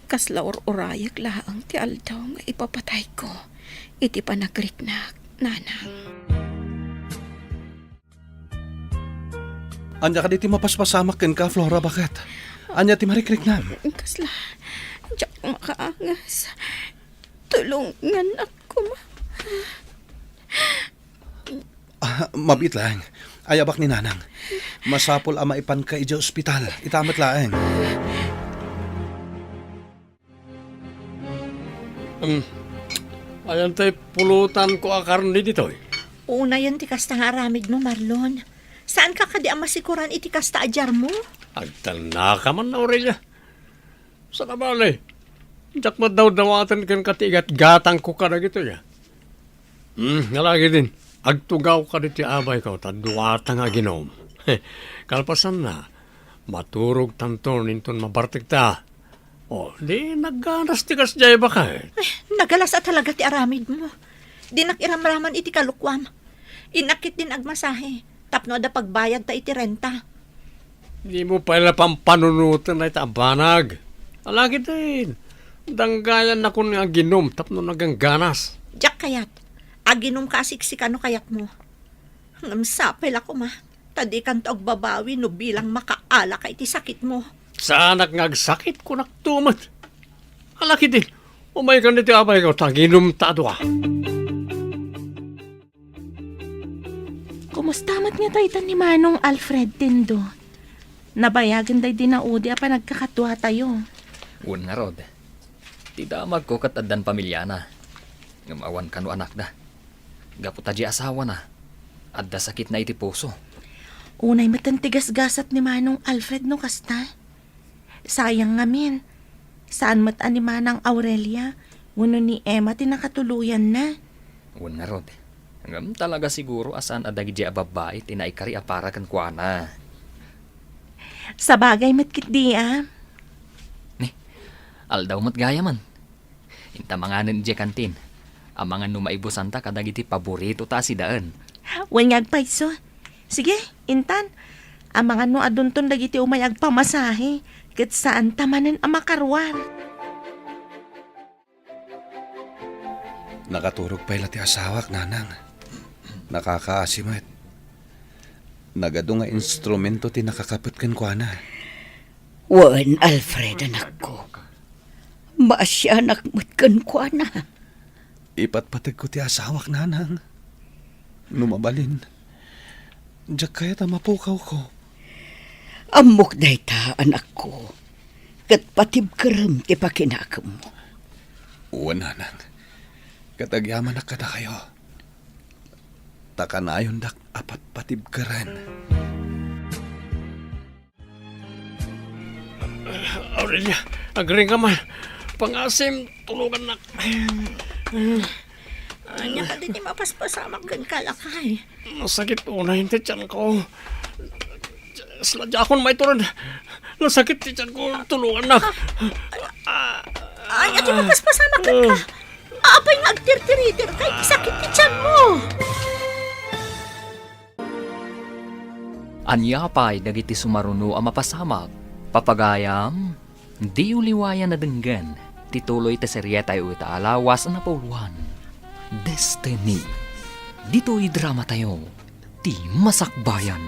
Kasla ur-urayek laeng ti aldaw nga ipapatayko iti panagriknak, Nanang. Ania kadi ti mapaspasamak kenka, Flora, baket? Ania ti marikriknam? Kasla, diak makaangas. Tulonganak koma. Ah, mabiit laeng. Ayabak ni Nanang. Masapul a maipanka idiay ospital. Ita met laeng. Um, ayan tay pulutanko a karne ditoy. Unayen ti kasta nga aramidmo, Marlon. Saanka kadi a masikuran iti kasta a diarmo? Agtannaka man, Aurelia. Saan a bale, diak met dawdawaten kenka ti igatgatangko kadagitoy, a. Hmm, alagiden, agtugawka ditoy abayko ta duata nga aginum. Kalpasanna, maturogtanton inton mabartekta. O, di nagganas ti kasdiay, baket. Ay, nagalas a talaga ti aramidmo. Dinak iramraman iti kalokuam. Innak ketdin agmasahe tapno adda pagbayadta iti renta. Dimo pay la pampanunoten dayta a banag. Alagiden, danggayannakon nga aginum tapno nagangganas. Diak kayat. Aginumka a siksika no kayatmo. Ngem sapay la koma, ta dikanto agbabawi no bilang makaalaka iti sakitmo. Saanak nga agsakit, kunakto met. Alagiden, umaykan ditoy abayko ta aginumta a dua. Kumusta met nga dayta ni Manong Alfred, Tindo? Nabayagen daydi naudi a panagkakaduatayo. Wen ngarud, ti damagko ket addan pamiliana, ngem awan kano anakda. Gapu ta di asawana, adda sakitna iti puso. Unay met ti gasgasat ni Manong Alfred no kasta. Sayang ngamin, saan met a ni Manang Aurelia wenno ni Emma ti nakatuloyanna. Wen ngarud, ngem talaga siguro a saan a dagidi a babbai ti naikari a para kenkuana. Sabagay met ketdi a. Ni, aldaw met gayamen. Inta manganen idiay kantin. Amangan no maibusanta kadagiti paboritota a sidaen. Wen nga agpayso. Sige, intan. Amangan no adunton dagiti umay agpamasahe, ket saanta manen a makaruar. Nakaturog pay la ti asawak, Nanang. Nakakaasi met. Nagadu nga instrumento ti nakakapet kenkuana. Wen, Alfred, anakko. Maasianak met kenkuana. Ipatpategko ti asawak, Nanang. No mabalin, diak kayat a mapukawko. Ammok dayta, anakko. Ket patibkerem ti pakinakemmo. Wen, Nanang. Ket agyamanak kadakayo. Ta kanayondak a patpatibkeren. Aurelia, agriingka man. Pangasim, tulongannak. Ania kadi ti mapaspasamak kenka, lakay? Nasakit unay ti tianko. Sla, diakon maitured. Nasakit ti tianko, tulongannak. Ania ti mapaspasamak kenka? Apay nga agtirtiriterka iti sakit ti tianmo? Ania pay dagiti sumaruno a mapasamak? Papagayam, diyo liwayan a denggen ti tuloy ti serietayo ita a lawas a napauluan, Destiny. Ditoy dramatayo, Ti Masakbayan.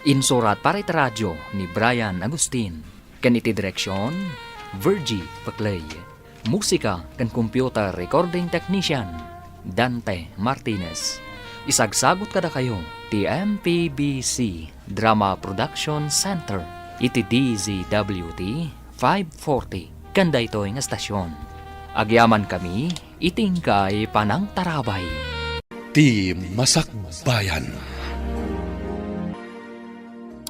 Insurat para iti radio ni Brian Agustin. Ken iti direksion, Virgie Paclay. Musika ken computer recording technician, Dante Martinez. Isagsagut kadakayo ti M P B C Drama Production Center iti D Z W T five forty ken daytoy nga estasion. Agyamankami iti inkay panangtarabay. Ti Masakbayan.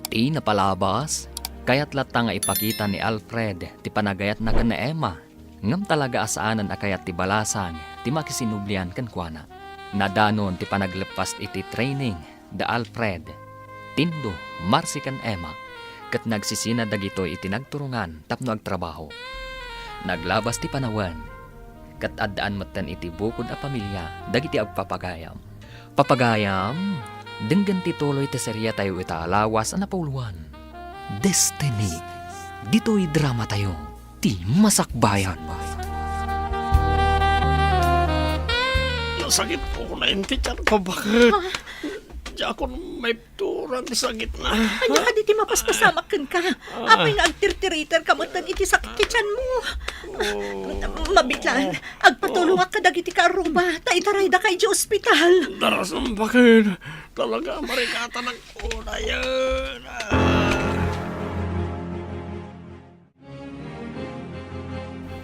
Ti napalabas, kayat latta nga ipakita ni Alfred ti panagayatna ken ni Emma, ngem talaga a saanen a kayat ti balasang ti makisinublian kenkuana. Nadanon ti panagleppas iti training da Alfred, Tindo, Marcy ken Emma, ket nagsisina dagitoy iti nagturongan tapno agtrabaho. Naglabas ti panawen, ket addaan metten iti bukod a pamilia dagiti agpapagayam. Papagayam, denggen ti tuloy ti serietayo ita a lawas a napauluan, Destiny. Ditoy dramatayo, Ti Masakbayan. Nasakit ko na inti tiyan ko, baket. Ah. Diakon maipturan ti sakitna. Ania kadi ti mapaspasamak kenka? Ah. Apay nga agtirtiriterka metten iti sakit ti tiyanmo? Oh. Mabitlaan, agpatulongak kadagiti kaarruba, ta itaraydaka idiay ospital. Darasam, baket. Talaga, marikatanak unayen. Ah.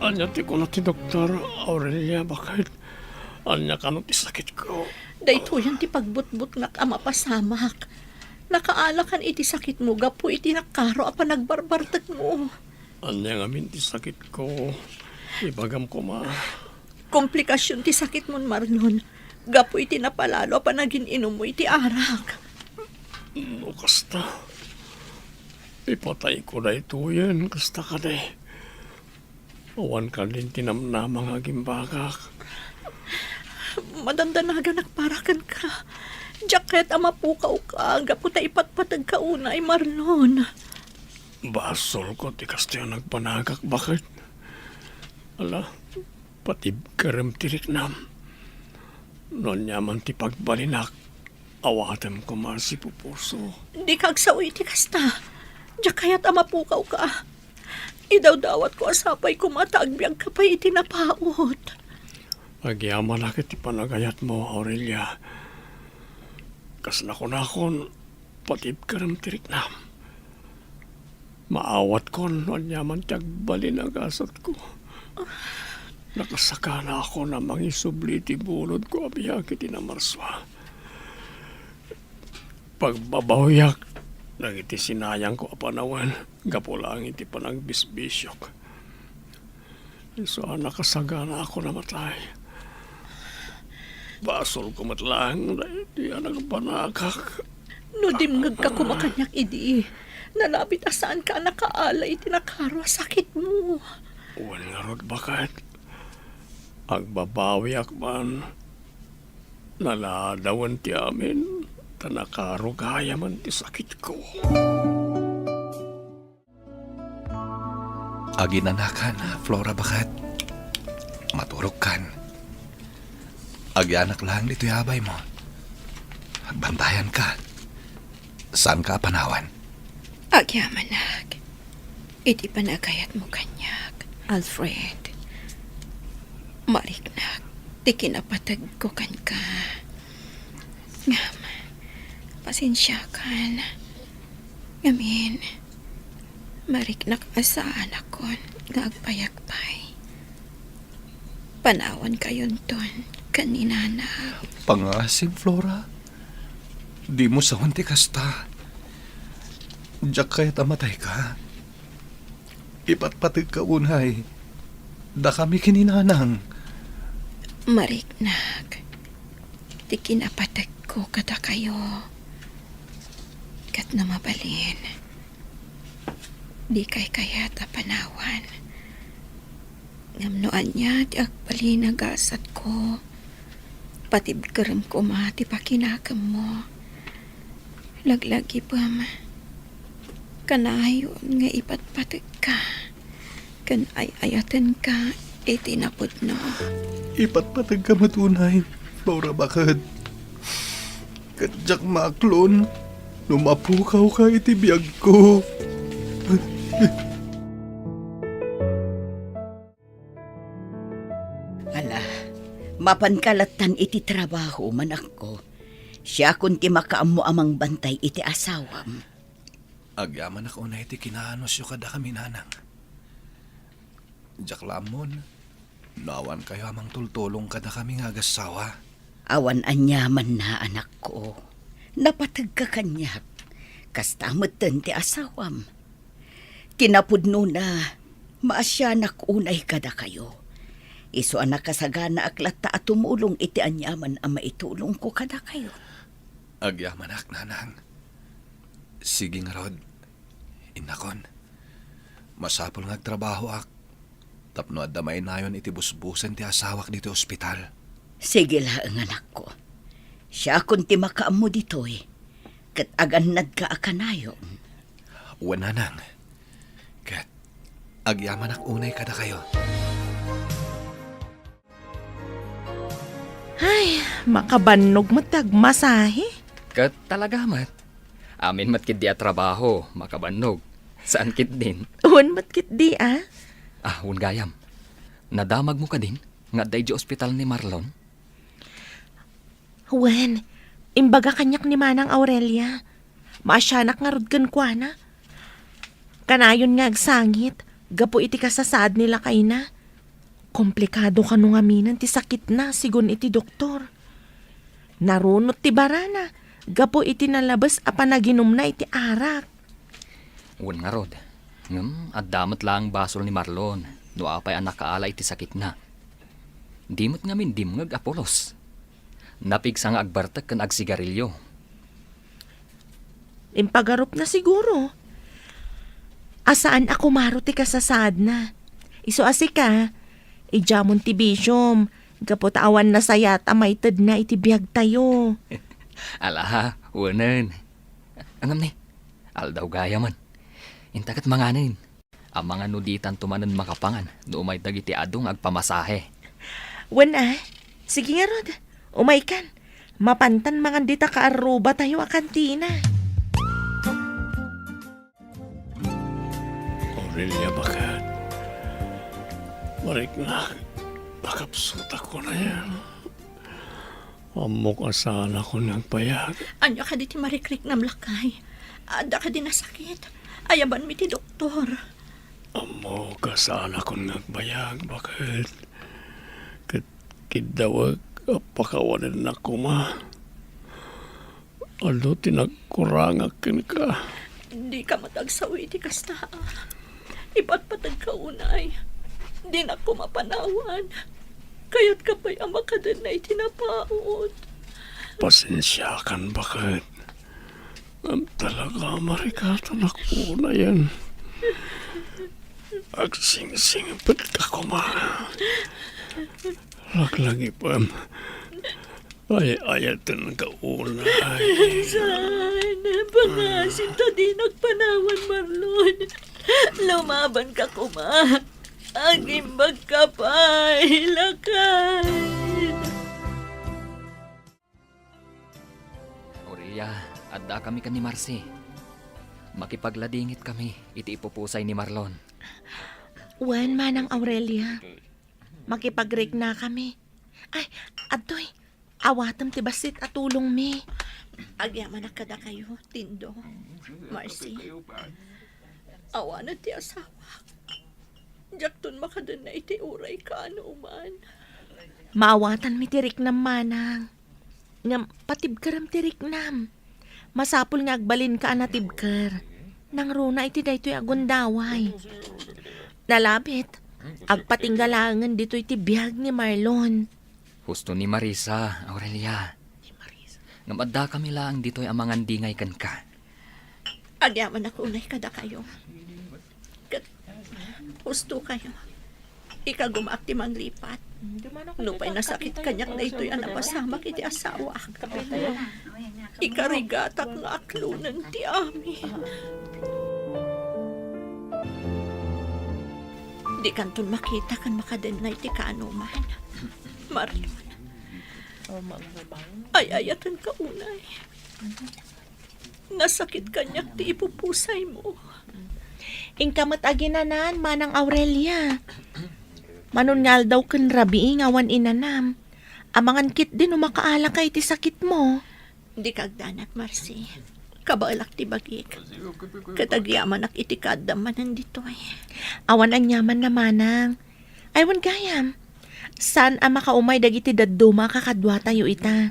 Ania ti kuna ti doktor, Aurelia, baket? Ania kano ti sakitko? Daytoyen ti pagbutbutngak a mapasamak. Nakaalakan iti sakitmo gapu iti nakaro a panagbarbartekmo. Ania ngamin ti sakitko? Ibagam koma. Komplikasyon ti sakitmon, Marlon, gapu iti napalalo a panagin-inummo iti arak. No kasta, ipatayko daytoyen, kasta kadi. Awan kadin ti namnama nga agimbagak. Madandanaganak para kenka. Diak kayat a mapukawka gapu ta ipatpategka unay, Marlon. Basolko ti kastoy a nagbanagak, baket. Ala, patibkerem ti riknam. No aniaman ti pagbalinak, awatem koma si pupuso. Dika agsao iti kasta. Diak kayat a mapukawka. Idawdawatko a sapay koma ta agbiagka pay iti napaut. Agyamanak iti panagayatmo, Aurelia. Kas nakunakon, patibkerem ti riknam. Maawatkon no aniaman ti agbalin a gasatko. Nakasakana ako a mangisubli iti bulodko a biag iti namarsua. Pagbabawiak dagiti sinayangko a panawen gapu laeng iti panagbisbisiok. Isu a nakasagana ako a matay. Basolko met laeng daytoy a nagbanagak. No dimngegka koma kaniak idi, nalabit a saanka a nakaala iti nakaro a sakitmo. Wen ngarud, baket. Agbabawiak man. Naladawen ti amin, ta nakaro gayamen ti sakitko. Aginanakan, Flora, baket. Maturogkan. Agyanak laeng ditoy a baymo. Agbantayanka. Saanka a panawan. Agyamanak iti panagayatmo kaniak, Alfred. Mariknak ti kinapategko kenka. Ngem, pasensiakan. Ngamin, mariknak a saanakon nga agpayagpay. Panawankayonton ken ni Nanang. Pangasim, Flora. Dimo sawen ti kasta. Diak kayat a matayka. Ipatpategka unay dakami ken ni Nanang. Mariknak ti kinapategko kadakayo. Ket no mabalin, dikay kayat a panawan. Ngem no ania ti agbalin a gasatko, patibkerem koma ti pakinakemmo. Laglagipem, kanayon nga ipatpategka ken ay-ayatenka iti napudno. Ipatpategka met unay, Flora, baket. Ket diak maaklon no mapukawka iti biagko. Ala, mapanka lattan iti trabaho, manakko. Siakon ti makaammo a mangbantay iti asawam. Agyamanak unay ti kinaanusyo kadakami, Nanang. Diak la ammon no awankayo a mangtultulong kadakami nga agassawa. Awan aniamanna, anakko. Napategka kaniak. Kasta metten ti asawam. Kinapudnona, maasianak unay kadakayo. Isu a nakasaganaak latta a tumulong iti aniaman a maitulongko kadakayo. Agyamanak, Nanang. Sige ngarud, innakon. Masapul nga agtrabahoak tapno adda mainayon iti busbusen ti asawak ditoy ospital. Sige laeng, anakko. Siakon ti makaammo ditoy, ket agannadka a kanayon. Wen, Nanang. Ket agyamanak unay kadakayo. Ay, makabannog met ti agmasahe. Ket talaga met. Amin met ketdi a trabaho, makabannog. Saan ketdin? Wen met ketdi, a? Ah, wen gayam. Nadamagmo kadin nga adda idiay ospital ni Marlon? Wen, imbaga kaniak ni Manang Aurelia. Maasianak ngarud kenkuana. Kanayon nga agsangit gapu iti kasasaad ni lakayna. Komplikado kano ngaminen ti sakitna, sigun iti doktor. Narunot ti barana, gapu iti nalabes a panaginumna iti arak. Wen ngarud, ngem adda met laeng basol ni Marlon no apay a nakaala iti sakitna. Di met ngamin dimngeg a pulos. Napigsa nga agbartek ken agsigarilio. Impagarupna siguro. A saan a kumaro ti kasasaadna. Isu a sika, idiamon ti bisiom, gapu ta awan nasayat a maitedna iti biagtayo. Ala, wenen. Ngem ni, aldaw gayamen. Inta ket manganen. Amangan no ditanto manen makapangan no umay dagiti adu nga agpamasahe. Wen a, sige ngarud, umaykan. Mapantan mangan dita kaarrubatayo a kantina. Aurelia, baket. Mariknak, pakapsutak ko na yan. Ammok a saanakon nga agbayag. Ania kadi ti marikriknam, lakay? Adda kadi nasakit? Ayabanmi ti doktor. Ammok a saanakon nga agbayag, baket. Ket kiddawek a pakawanennak koma. Adu ti nagkurangak kenka. Dika met agsawi iti kasta. Ipatpategka unay. Dinak koma panawan. Kayatka pay a makadenna iti napaut. Pasensiakan, baket. Ngem talaga, marikatanak unayen. Agsingsingpetka koma. Laglagipem. Ay-ayatenka unay. Saan? Pangasim ta dinak panawan, Marlon. Lumabanka koma. Agimbagka pay, lakay. Aurelia, addakami ken ni Marcy. Makipagladingit kami iti ipupusay ni Marlon. Wen, Manang Aurelia. Makipagriknakami. Ay, adtoy. Awatem ti bassit a tulongmi. Agyamanak kadakayo, Tindo, Marcy. Awanen ti asawak. Diakton makadenna iti uray kaanoman. Maawatanmi ti riknam, manang. Ngem patibkerem ti riknam. Masapul nga agbalinka a natibker. Nangruna iti daytoy a gundaway. Nalabit, agpatingga laengen ditoy ti biag ni Marlon. Husto ni Marisa, Aurelia. Ngem addakami laeng ditoy a mangandingay kenka. Agyamanak unay kadakayo. Ket husto kayo. Ikagumaak ti manglipat. Nupay nasakit kaniak daytoy a napasamak iti asawak. Ikarigatak nga aklonen ti amin. Dikanton makita ken makadennay ti kaanoman. Marlon. Ay-ayatenka unay. Nasakit kaniak ti ipupusaymo. Inka met aginanan, Manang Aurelia. Manon nga aldaw ken rabii nga awan inanam. Amangan ketdi no makaalaka iti sakitmo. Dika agdanag, Marcy. Kabaelak ti bagik. Ket agyamanak iti kaaddam manen ditoy. Awan aniaman a manang. Ay, wen gayam. Saan a makaumay dagiti dadduma a kakaduatayo ita.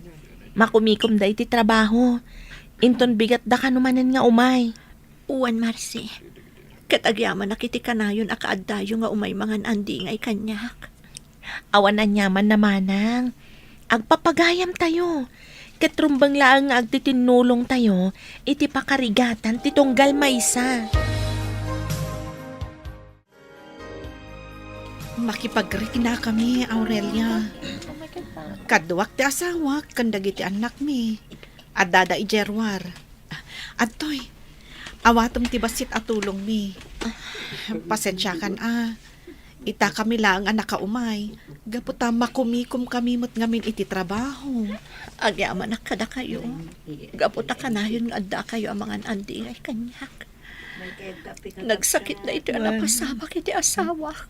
Makumikomda iti trabaho. Inton bigatda kano manen nga umay. Wen, Marcy. Ket agyamanak iti kanayon a kaaddayo nga umay mangan-andingay kaniak. Awan aniaman a manang. Agpapagayamtayo. Ket rumbeng laeng nga agtitinnulongtayo iti pakarigatan ti tunggal maysa. Makipagriknakami, Aurelia. Kaduak ti asawak ken dagiti annakmi. Addada idiay ruar. Adtoy, awatem ti bassit a tulongmi. Pasensiakan a. Itakami laeng a nakaumay. Gapu ta makumikomkami met ngamin iti trabaho. Agyamanak kadakayo. Gapu ta kanayon nga addakayo a mangan-andingay kaniak. Nagsakit daytoy a napasamak iti asawak.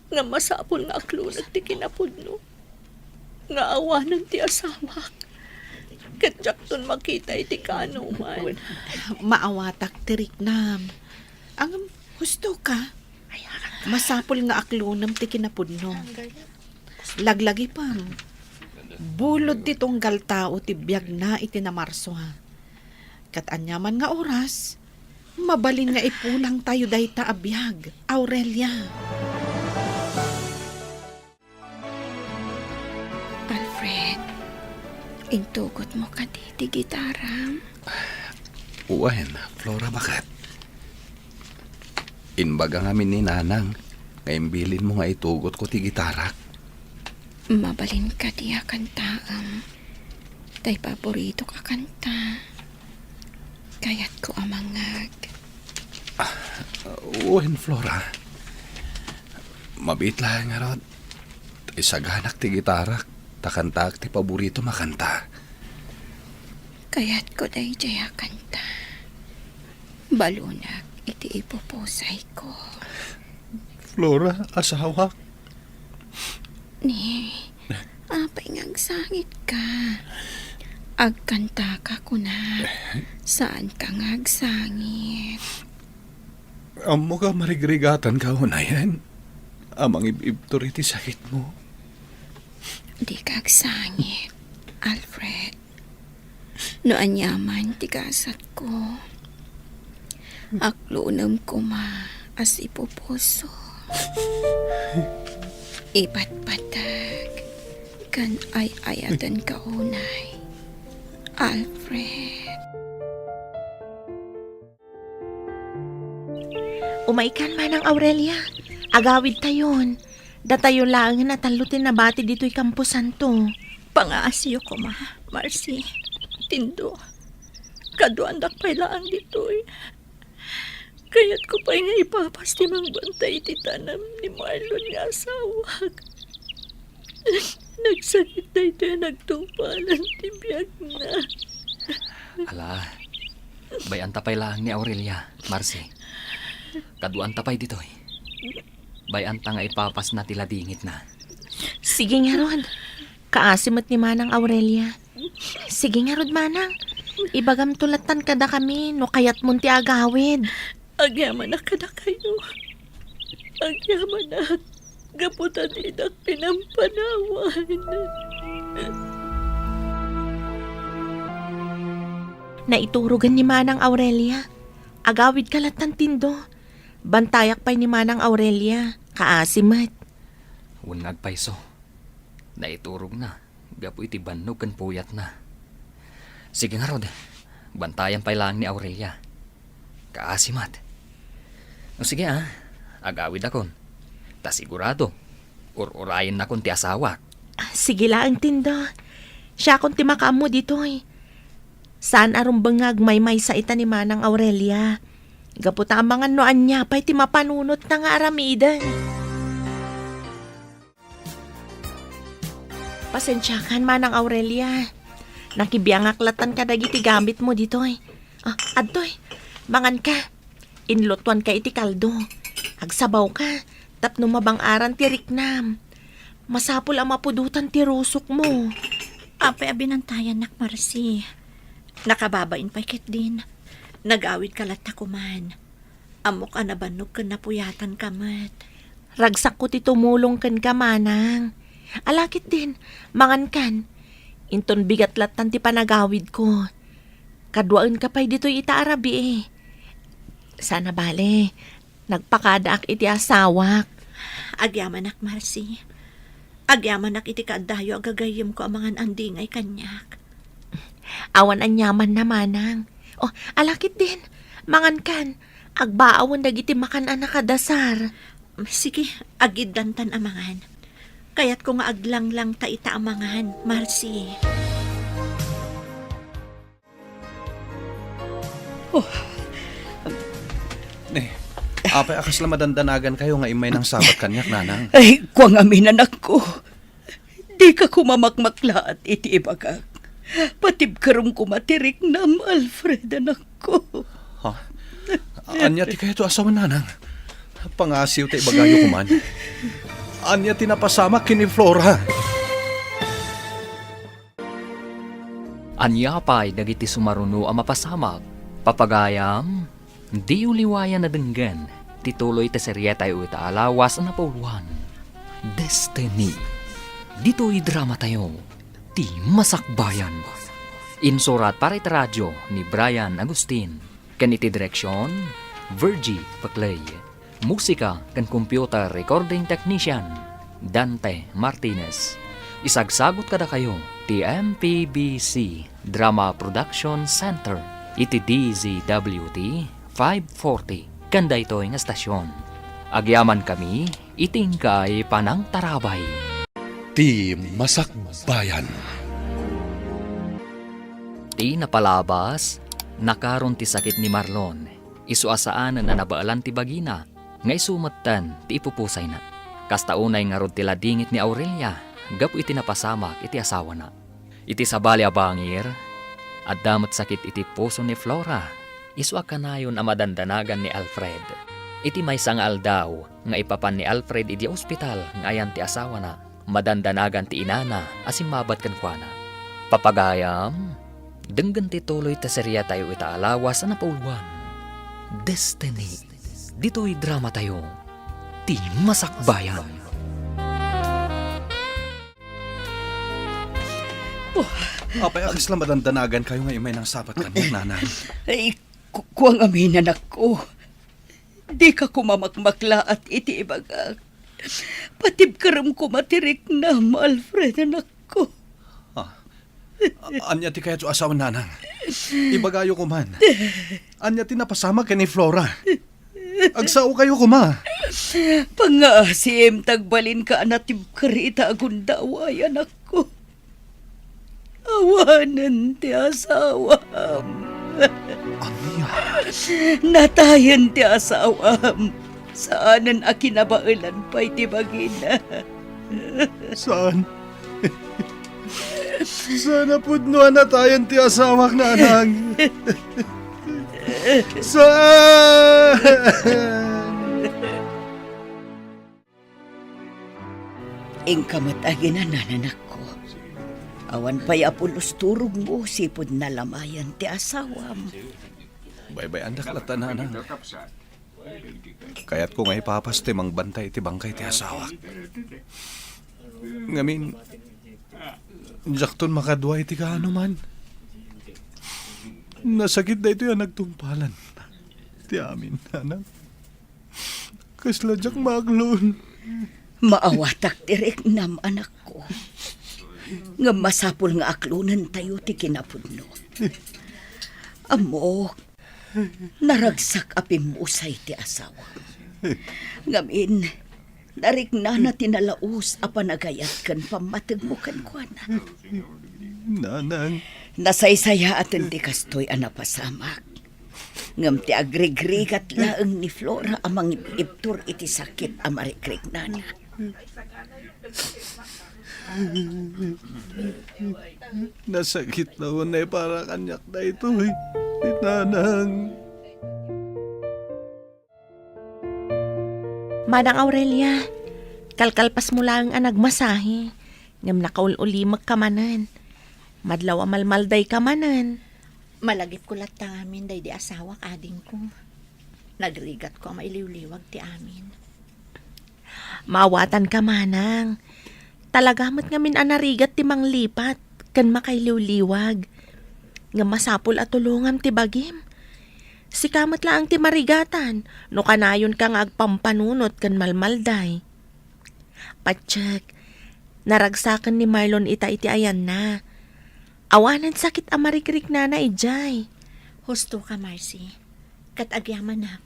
Nga masapul nga aklonek ti kinapudno. Nga awanen ti asawak. Ket diakton makita iti kaanoman. Maawatak ti riknam. Ngem, husto ka. Masapul nga aklonem ti kinapudno. Laglagipem. Ulod ti tunggal tao ti biagna iti namarso. Ket aniaman nga oras, mabalin nga ipulangtayo dayta a biag, Aurelia. Alfred, intugotmo kadi ti gitaram? Wen, Flora, baket. Imbaga ngamin ni Nanang nga imbilinmo nga itugotko ti gitarak. Mabalin kadi a kantaem? Tay paboritok a kanta. Kayatko a mangngeg. Wen, Flora. Mabiit laeng ngarud. Tay saganak ti gitarak, ta kantaak ti paboritom a kanta. Kayatko daydiay a kanta. Balonak iti ipupusayko. Flora, asawak. Ni, apay nga agsangitka? Agkantaka, kunak. Saanka nga agsangit. Ammok a marigrigatanka unayen a mangib-ibtur iti sakitmo. Dika agsangit, Alfred. No aniaman ti gasatko, aklunem koma a sipupuso. Ipatpateg ken ay-ayatenka unay, Alfred. Umaykan, Manang Aurelia. Agawidtayon. Datayo laengen a tallo ti nabati ditoy kamposanto. Pangaasiyo koma, Marcy. Tindo, kaduaandak pay laeng ditoy. Kayatko pay nga ipapas ti mangbantay iti tanem ni Marlon nga asawak. Nagsakit daytoy a nagtungpalan ti biagna. Ala, bay-anta pay laeng ni Aurelia, Marcy. Kaduaanta pay ditoy. Bay-anta nga ipapasna ti ladingitna. Sige ngarud. Kaasi met ni Manang Aurelia. Sige ngarud, Manang. Ibagamto lattan kadakami no kayatmon ti agawid. Agyamanak kadakayo. Agyamanak. Gapu ta didak pinampanawan. Naiturogen ni Manang Aurelia. Agawidka lattan, Tindo. Bantayak pay ni Manang Aurelia. Kaasi met. Wen nga agpayso. Naiturogna gapu iti bannog ken puyatna. Sige ngarud, bantayan pay laeng ni Aurelia. Kaasi met. O sige a, agawidakon. Ta sigurado, ur-urayennakon ti asawak. Sige laeng, Tindo. Siakon ti makaammo ditoy. Saan a rumbeng nga agmaymaysa ita ni Manang Aurelia. Gapu ta amangan no ania pay ti mapanunotna nga aramiden. Pasensiakan, Manang Aurelia. Nakibiangak lattan kadagiti gamitmo ditoy. Ah, adtoy. Manganka. Inlutoanka iti kaldo. Agsabawka tapno mabang-aran ti riknam. Masapul a mapudotan ti rusokmo. Apay a binantayannak, Marcy? Nakababain pay ketdin. Nagawidka latta koman. Ammok a nabannog ken napuyatanka met. Ragsakko ti tumulong kenka, Manang. Ala ketdin, mangankan. Inton bigat lattan ti panagawidko. Kaduaenka pay ditoy ita a rabii. Saan a bale, nagpakadaak iti asawak. Agyamanak, Marcy. Agyamanak iti kaaddayo a gagayyemko amangan a dingay kaniak. Awan aniamanna, Manang. O, ala ketdin. Mangankan. Agbaawen dagiti makan a nakadasar. Sige, agiddantan amangan. Kayatko nga aglanglang ta ita amangan, Marcy. Oh. Ne, apay a kasla madandanagankayo nga immay nangsabat kaniak, Nanang? Ay, kua ngamin, anakko. Dika koma makmaklaat iti ibagak. Patibkerem koma ti riknam, Alfred, anakko. Ha? Ania ti kayatyo a sawen, Nanang? Pangasiw ta ibagayo koman. Ania ti napasamak ken ni Flora? Ania pay dagiti sumaruno a mapasamak? Papagayam, diyo liwayan a denggen ti tuloy ti serietayo ita a lawas a napauluan, Destiny. Ditoy dramatayo, Ti Masakbayan. Insurat para iti radio ni Brian Agustin. Ken iti direksion, Virgie Paclay. Musika ken computer recording technician, Dante Martinez. Isagsagut kadakayo ti M P B C Drama Production Center iti D Z W T five forty ken daytoy nga estasion. Agyamankami iti inkay panangtarabay. Ti Masakbayan. Ti napalabas, nakaron ti sakit ni Marlon. Isu a saanen a nabaelan ti bagina, nga isu metten ti ipupusayna. Kasta unay ngarud ti ladingit ni Aurelia gapu iti napasamak iti asawana. Iti sabali a bangir, adda met sakit iti puso ni Flora, isu a kanayon a madandanagan ni Alfred. Iti maysa nga aldaw nga ipapan ni Alfred idiay ospital nga ayan ti asawana, madandanagan ti inana a simmabat kenkuana. Papagayam, denggen ti tuloy ti seriatayo ita a lawas a napauluan, Destiny. Ditoy dramatayo, Ti Masakbayan. Oh. Apay a kasla madandanagankayo nga immay nangsabat kaniak, nanang? Ay, ku-, kuang amin, anakko. Dika koma makmaklaat iti ibagak. Patibkerem koma ti riknam, Alfred, anakko. Ah. A-, ania ti kayatyo a sawen, nanang? Ibagayo koman. Ania ti napasamak ken ni Flora? Agsaokayo koma. Pangngaasim ta agbalinka a natibker ita a gundaway, anakko. Awanen ti asawam. Ania? Natayen ti asawam. Saanen a kinabaelan pay ti bagina. Saan? Saan a pudno a natayen ti asawak, nanang? Saan? Inka met aginanan, anakko. Awan pay a pulos turogmo sipud nalamayan ti asawam. Baybay-andak latta, nanang. Kayatko nga ipapas ti mangbantay iti bangkay ti asawak. Ngamin, diakton makadua iti kaanoman. Nasakit daytoy a nagtungpalan ti amin, nanang. Kasla diak maaklon. Maawatak ti riknam, anakko. Ngem masapul nga aklonentayo ti kinapudno. Ammok, naragsak a pimmusay ti asawa. Ngamin, nariknana ti nalaus a panagayat ken pammategmo kenkuana. Nanang. Nasaysayaaten ti kastoy a napasamak. Ngem ti agrigrigat laeng ni Flora a mangib-ibtur iti sakit a marikriknana. Nasakit la unay para kaniak daytoy, ti nanang. Manang Aurelia, kalkalpasmo laeng a nagmasahe, ngem nakaul-ulimekka manen. Madlaw a malmaldayka manen. Malagipko latta ngamin daydi asawak, adingko. Nagrigatko a mailiwliwag ti amin. Maawatanka, manang. Talaga met ngamin a narigat ti manglipat ken makailiwliwag. Ngem masapul a tulongam ti bagim. Sika met laeng ti marigatan no kanayonka nga agpampanunot ken malmalday. Patiek, naragsaken ni Marlon ita iti ayanna. Awanen sakit a marikriknana idiay. Husto ka, Marcy. Ket agyamanak,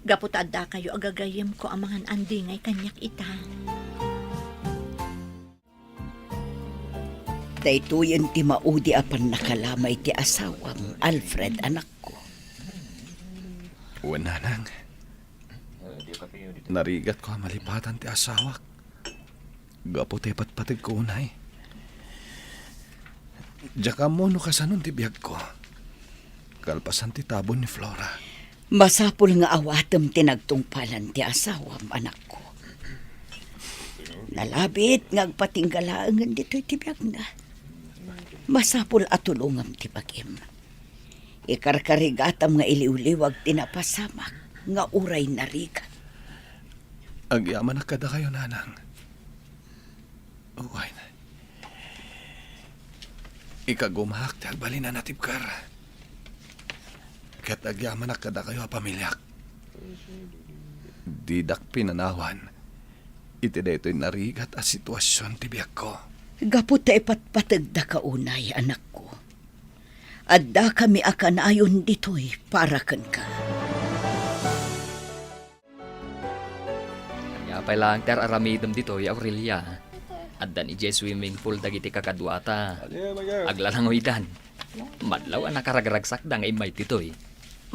gapu ta addakayo a gagayyemko a mangan-andingay kaniak ita. Daytoyen ti maudi a pannakalamay ti asawam, Alfred, anakko. Wen, nanang. Narigatko a malipatan ti asawak gapu ta ipatpategko unay. Diak ammo no kasanon ti biagko kalpasan ti tabon ni Flora. Masapul nga awatem ti nagtungpalan ti asawam, anakko. Nalabit nga agpatingga laengen ditoy ti biagna. Masapul a tulongam ti bagim. Ikarkarigatam nga iliwliwag ti napasamak nga uray narigat. Agyamanak kadakayo, nanang. Wen, Ikagumaak ti agbalin a natibker. Ket agyamanak kadakayo a pamiliak. Didak pinanawan iti daytoy narigat a situasion ti biagko. Gapu ta ipatpategdaka unay, anakko. Addakami a kanayon ditoy para kenka. Ania pay laeng ti ar-aramidem ditoy, Aurelia? Addan idiay swimming pool dagiti kakaduata. Aglalangoydan. Madlaw a nakaragragsakda nga immay ditoy.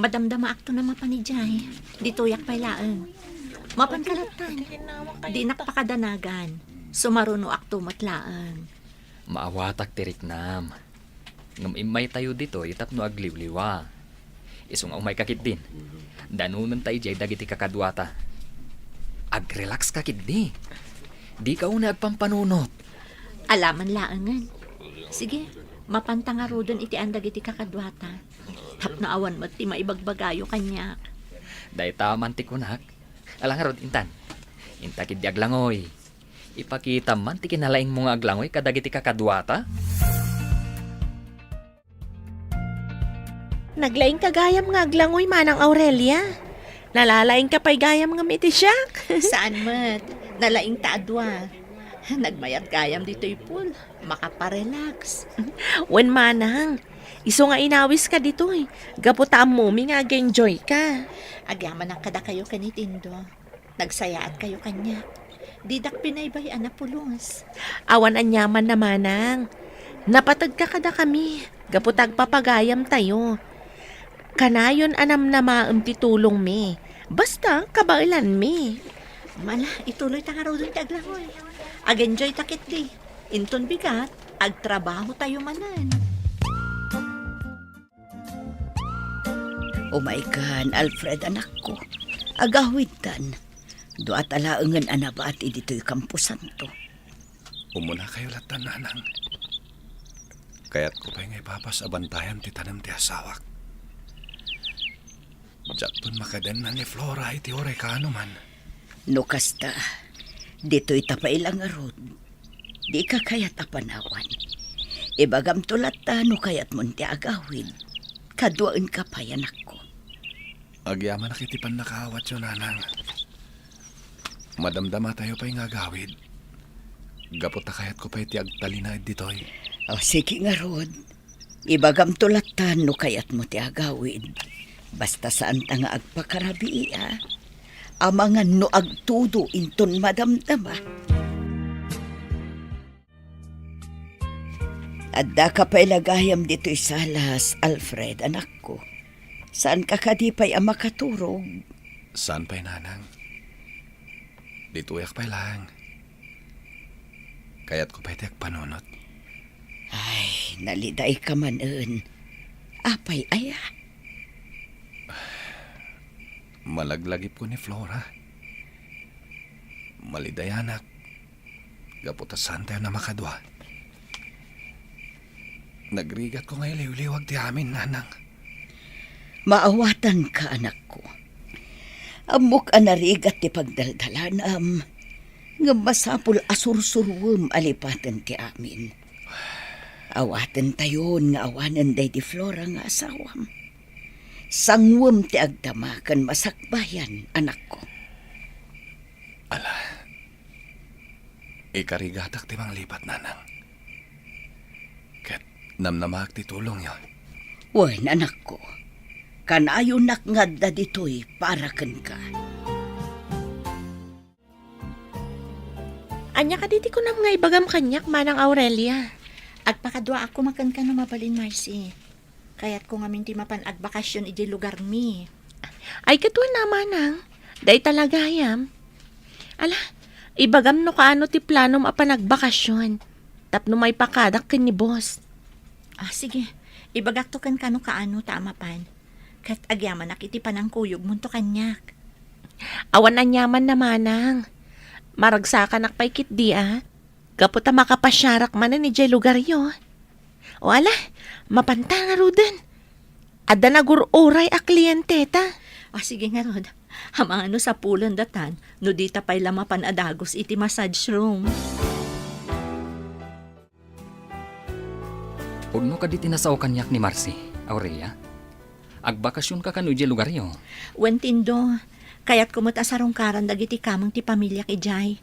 Madamdamaakto a mapan idiay. Ditoyak pay laeng. Mapanka lattan. Dinak pakadanagan. Sumarunoakto met laeng. Maawatak ti riknam. Ngem immaytayo ditoy tapno agliwliwa. Isu nga umayka ketdin. Danonenta idiay dagiti kakaduata. Agrelaxka ketdi. Dika unay agpampanunot. Alaman laengen. Sige, mapanta ngaruden iti an dagiti kakaduata. Tapno awan met ti maibagbagayo kaniak. Dayta man ti kunak. Ala ngarud, intan. Inta ketdi aglangoy. Ipakitam man ti kinalaingmo nga aglangoy kadagiti kakaduata. Naglaingka gayam nga aglangoy, Manang Aurelia. Nalalaingka pay gayam ngem iti siak. Saan met. Nalaingta a dua. Nagmayat gayam ditoy pool. Makaparelax. Wen, Manang. Isu nga inawiska ditoy. Gapu ta ammomi nga ag-enjoyka. Agyamanak kadakayo ken ni Tindo. Nagsayaatkayo kaniak. Didak binaybay-an a pulos. Awan aniaman a, Manang. Napategka kadakami gapu ta agpapagayamtayo. Kanayon a namnamaem ti tulongmi. Basta, kabaelanmi. Ala, ituloyta ngaruden ti aglangoy. Ag-enjoyta ketdi. Inton bigat, agtrabahotayo manen. Umaykan, Alfred, anakko. Agawidtan. Duata laengen a nabati ditoy kamposanto. Umunakayo lattan, Nanang. Kayatko pay nga ipapas a bantayan ti tanem ti asawak. Diakton makadenna ni Flora iti uray kaano man. No kasta, ditoyta pay la ngarud. Dika kayat a panawan. Ibagamto latta no kayatmon ti agawid. Kaduaenka pay, anakko. Agyamanak iti pannakaawatyo, Nanang. Madamdamatayo pay nga agawid. Gapu ta kayatko pay ti agtalinaed ditoy. O, sige ngarud. Ibagamto latta no kayatmo ti agawid. Basta saanta nga agpakarabii, a? Amangan no agtudo inton madamdama. Addaka pay la gayam ditoy salas, Alfred, anakko. Saanka kadi pay a makaturog? Saan pay, Nanang. Ditoyak pay laeng. Kayatko pay ti agpanunot. Ay, nalidayka manen. Apay aya? Malaglagipko ni Flora. Malidayanak. Gapu ta saantayo a makadua. Nagrigatko nga iliwliwag ti amin, Nanang. Maawatanka, anakko. Ammok a narigat ti pagdaldalanam, ngem masapul a sursuruem a lipaten ti amin. Awatentayon nga awanen daydi Flora nga asawam. Sanguem ti agdama ken masakbayan, anakko. Ala, ikarigatak ti manglipat, Nanang. Ket namnamaak ti tulongyo. Wen, anakko, kanayonak nga adda ditoy para kenka. Ania kadi ti kunam nga ibagam kaniak, Manang Aurelia? Agpakaduaak koma kenka no mabalin, Marcy. Kayatko ngamin ti mapan agbakasyon idiay lugarmi. Ay, ket wen a, Manang. Dayta la gayam. Ala, ibagam no kaano ti planom a panagbakasyon tapno maipakadak ken ni boss. Ah, sige. Ibagakto kenka no kaano ta a mapan. Ket agyamanak iti panangkuyogmonto kaniak. Awan aniaman a, Manang. Maragsakanak pay ketdi a. Gapu ta makapasiarak manen idiay lugaryo. O ala, mapanta ngaruden. Adda nagur-uray a klienteta. Ah, sige ngarud. Amangan no sapulendatan no dita pay la mapan a dagus iti massage room. Pudno kadi ti nasao kaniak ni Marcy, Aurelia? Agbakasionka kano idiay lugaryo? Wen, Tindo, kayatko met a sarungkaran dagiti kameng ti pamiliak idiay.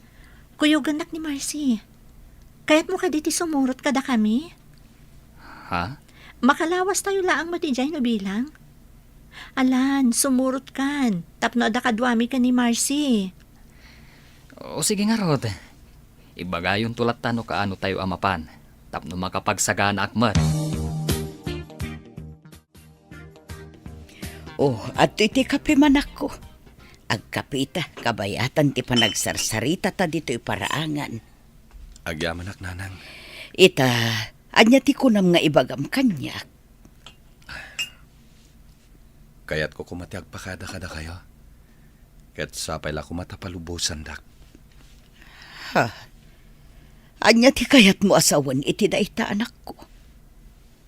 Kuyogennak ni Marcy. Kayatmo kadi ti sumurot kadakami? Ha? Makalawastayo laeng met idiay no bilang. Alan, sumurotkan, tapno adda kaduami ken ni Marcy. O sige ngarud. Ibagayonto latta no kaanotayo a mapan, tapno makapagsaganaak met. Oh, adtoy ti kape, manakko. Agkapeta, kabayatan ti panagsarsarita ta ditoy paraangan. Agyamanak, nanang. Ita, ania ti kunam nga ibagam kaniak? Kayatko koma ti agpakada kadakayo. Ket sapay la koma ta palubosandak. Ha? Ania ti kayatmo a sawen iti dayta, anakko?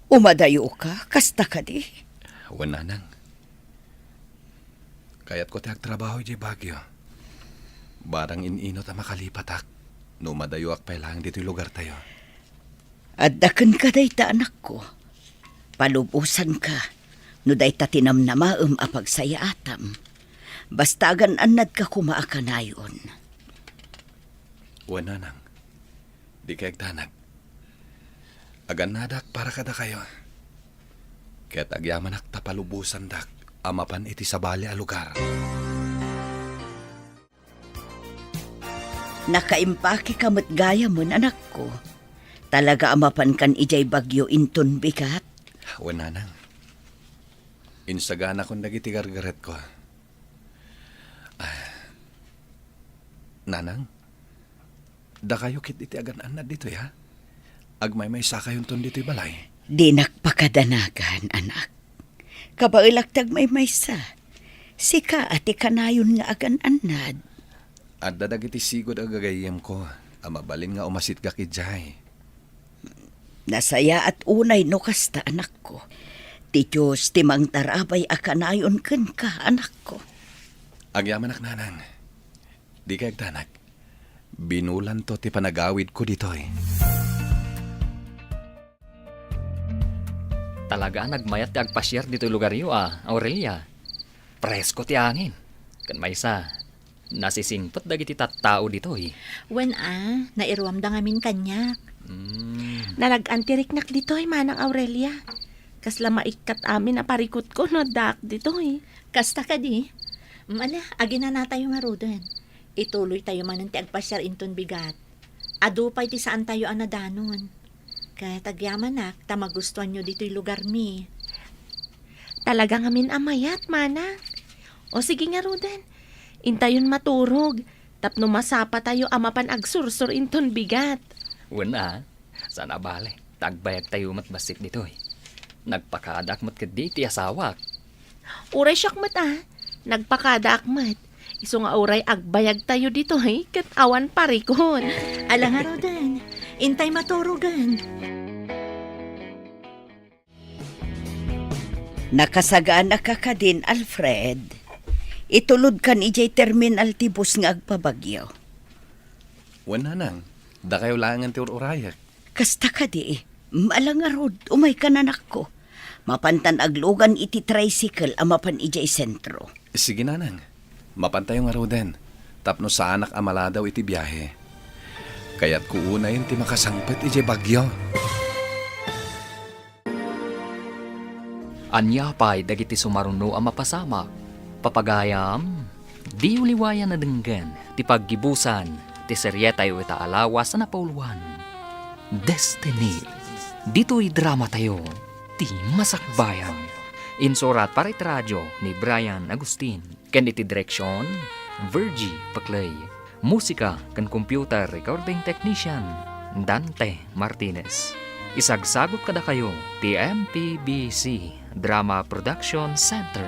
Umadayoka, kasta kadi? Wen, nanang. Kayatko ti agtrabaho idiay Baguio. Barang in-inut a makalipatak, no umadayoak pay laeng ditoy lugartayo. Adda kenka dayta, anakko. Palubosanka no dayta ti namnamaem a pagsayaatam. Basta agan-annadka koma a kanayon. Wen, nanang. Dika agdanag. Agannadak para kadakayo. Ket agyamanak ta palubosandak a mapan iti sabali a lugar. Nakaimpakeka met gayamen, anakko. Talaga a mapankan idiay Baguio inton bigat? Wen, nanang. Insaganakon dagiti gargaretko. Ah, nanang, dakayo ket iti agan-annad ditoy, ha? Agmaymaysakayonton ditoy balay. Dinak pakadanagan, anak. Kabaelak ti agmaymaysa. Sika a ti kanayon nga agan-annad. Adda dagiti sigud a gagayyemko a mabalin nga umasitgak idiay. Nasayaat unay no kasta, anakko. Ti Dios ti mangtarabay a kanayon kenka, anakko. Agyamanak, nanang. Dika agdanag. Binulanto ti panagawidko ditoy. Talaga a nagmayat ti agpasiar ditoy lugaryo a, Aurelia. Presko ti angin. Ken maysa, nasisingpet dagiti tattao ditoy. Wen a, nairuamda ngamin kaniak. Mm. Narag-an ti riknak ditoy, Manang Aurelia. Kasla maikkat amin a parikutko no addaak ditoy. Kasta kadi? Mm, ala, aginanatayo ngaruden. Ituloytayo manen ti agpasiar inton bigat. Adu pay ti saantayo a nadanon. Ket agyamanak ta magustuanyo ditoy lugarmi. Talaga ngamin a mayat, manang. O sige ngaruden, intayon maturog tapno masapatayo a mapan agsursor inton bigat. Wen a, saan a bale, ta agbayagtayo met bassit ditoy. Nagpakadaak met ketdi iti asawak. Uray siak met a, nagpakadaak met. Isu nga uray agbayagtayo ditoy ket awan parikut. Ala ngaruden, intay maturogen. Nakasagana ka kadin, Alfred? Itulodkan idiay terminal ti bus nga agpabagyo. Wen, nanang, dakayo laengen ti ur-urayek. Kasta kadi, ala ngarud, umaykan, anakko. Mapantan aglugan iti tricycle a mapan idiay sentro. Sige, nanang. Mapantayo ngaruden, tapno saanak a maladaw iti biahe. Kayatko unayen ti makasangpet idiay Baguio. Ania pay dagiti sumaruno a mapasamak? Papagayam, diyo liwayan a denggen ti paggibusan ti serietayo ita a lawas a napauluan, Destiny. Ditoy dramatayo, ti Masakbayan. Insurat para iti radio ni Brian Agustin. Ken iti direksion, Virgie Paclay. Musika ken computer recording technician, Dante Martinez. Isagsagut kadakayo ti M P B C Drama Production Center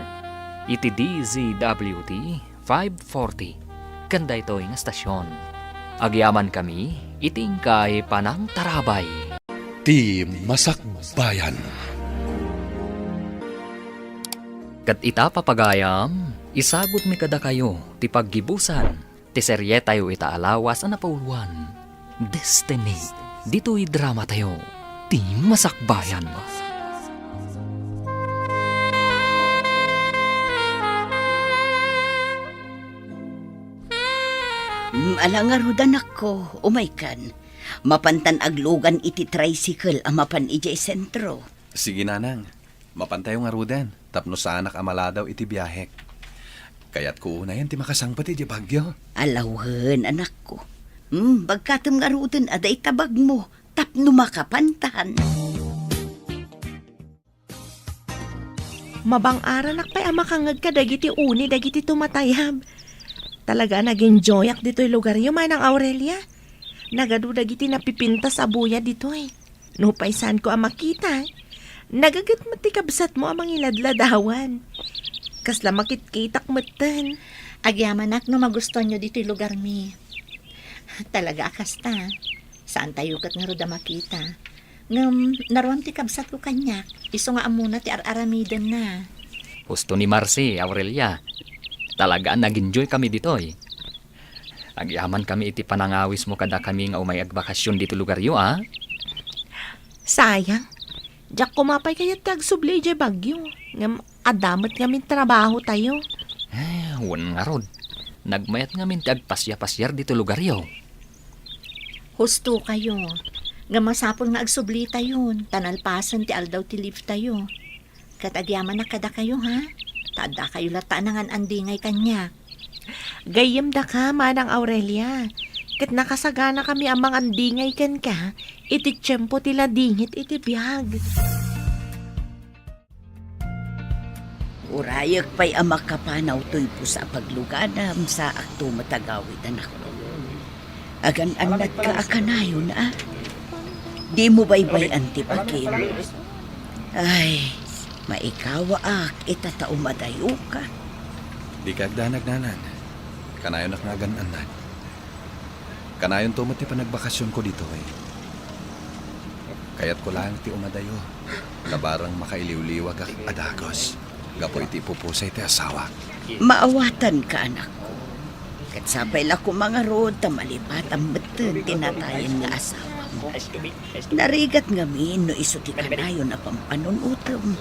iti D Z W T five forty ken daytoy nga stasyon. Agyamankami iti inkay panangtarabay. Ti Masakbayan. Ket ita, papagayam, isagutmi kadakayo ti paggibusan ti serietayo ita a lawas a napauluan, Destiny, ditoy dramatayo. ti masakbayan. Mm, ala ngarud, anakko, umaykan. Mapantan aglugan iti tricycle a mapan idiay sentro. Sige, nanang. Mapantayo ngaruden, tapno saanak a maladaw iti biahek. Kayatko unayen ti makasangpet idiay Baguio. Ala wen, anakko. Hmm, bagkatem ngaruden a dayta bagmo tapno makapantan. Mabang-aranak pay a makangngeg kadagiti uni dagiti tumatayab. Talaga a nag-enjoyak ditoy lugaryo, Manang Aurelia. Nagadu dagiti napipintas a buya ditoy. Nupay saanko a makita, nagaget met ti kabsatmo a mangiladladawan. Kasla makitkitak metten. Agyamanak no magustuanyo ditoy lugarmi. Talaga a kasta. Saantayo ket ngarud a makita. Ngem naruam ti kabsatko kaniak, isu nga ammona ti ar-aramidenna. Husto ni Marcy, Aurelia. Talaga a nag-enjoy kami ditoy. Agyamankami iti panangawismo kadakami nga umay agbakasyon ditoy lugaryo, a? Sayang. Diak koma pay kayat ti agsubli idiay Baguio. Ngem adda met ngamin trabahotayo. Eh, wen ngarud. Nagmayat ngamin ti agpasiapasiar ditoy lugaryo. Hustokayo. Ngem masapul nga agsublitayon, ta nalpasen ti aldaw ti leave tayo. Ket agyamanak kadakayo, ha? Ta addakayo latta a nangan-andingay kaniak. Gayyemdaka, Manang Aurelia, ket nakasaganakami a mangandingay kenka iti tiempo ti ladingit iti biag. Urayek pay a makapanaw toy pusa a pagluganam, saakto met a gawid, anakko. Agan-annatka a kanayon, a? Dimo baybay-an ti bagim. Ay, maikawaak ita ta umadayoka. Dika agdanag, nanang. Kanayonak nga agan-annad. Kanayonto met ti panagbakasionko ditoy. Kayatko laeng ti umadayo, ta barang makailiwliwagak a dagus gapu iti ipupusay ti asawak. Maawatanka, anakko. Ket sapay la koma ngarud ta malipatam metten ti natayen nga asawam. Narigat ngamin no isu ti kanayon a pampanunotem.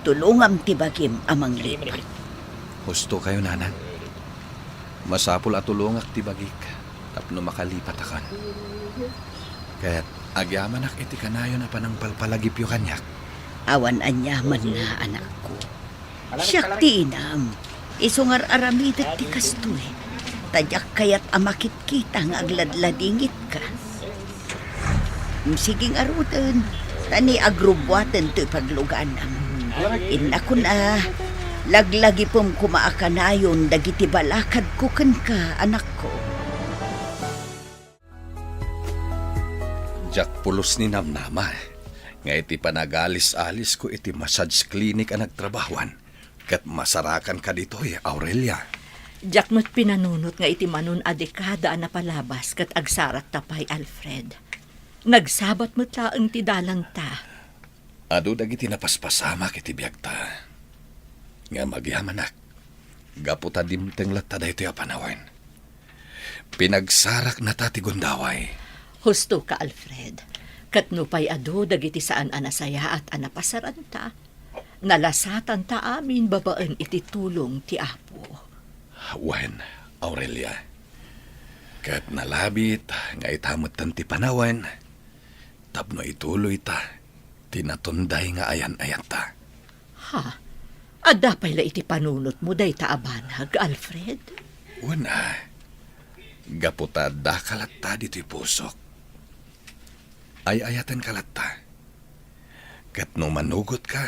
Tulongam ti bagim a manglipat. Hustokayo, nanang. Masapul a tulongak ti bagik tapno makalipatakon. Ket agyamanak iti kanayon a panangpalpalagipyo kaniak. Awan aniamanna, anakko. Siak ti inam. Isu nga ar-aramidek ti kastoy. Ta diak kayat a makitkita nga agladladingitka. Sige ngaruden, ta ni agrubbuaten toy pagluganam. Innakon a, laglagipem koma a kanayon dagiti balakadko kenka, anakko. Diak pulos ni namnama nga iti panagalis-alisko iti massage clinic a nagtrabahoan, ket masarakanka ditoy, Aurelia. Diak met pinanunot nga iti manon a dekada a napalabas ket agsarakta pay, Alfred. Nagsabat met laeng ti dalanta. Adu dagiti napaspasamak iti biagta. Ngem agyamanak, gapu ta dimteng latta daytoy a panawen. Pinagsaraknata ti gundaway. Hustoka, Alfred. Ket nupay adu dagiti saan a nasayaat a napasaranta, nalasatanta amin babaen iti tulong ti Apo. Wen, Aurelia. Ket nalabit nga ita metten ti panawen tapno ituloyta ti natunday nga ayan-ayatta. Ha? Adda pay la iti panunotmo dayta a banag, Alfred? Wen a, gapu ta addaka latta ditoy pusok. Ay-ayatenka latta. Ket no manugotka,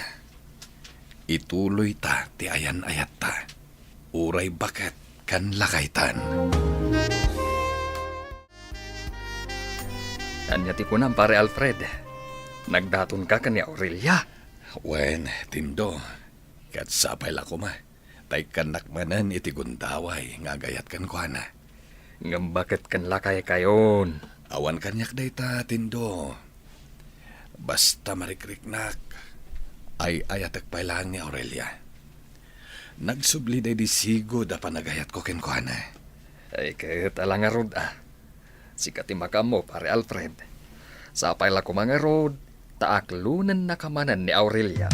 ituloyta ti ayan-ayatta. Uray baket ken lakaytan. Ania ti kunam, Pare Alfred? Nagdatonka ken ni Aurelia? Wen, Tindo, ket sapay la koma, ta ikkannak manen iti gundaway nga agayat kenkuana. Ngem baket ken lakaykayon? Awan kaniak dayta, Tindo. Basta marikriknak, ay-ayatek pay laeng ni Aurelia. Nagsubli daydi sigud a panagayatko kenkuana. Ay, ket ala ngarud a. Sika ti makaammo, Pare Alfred. Sapay la koma ngarud, ta aklonennaka manen ni Aurelia.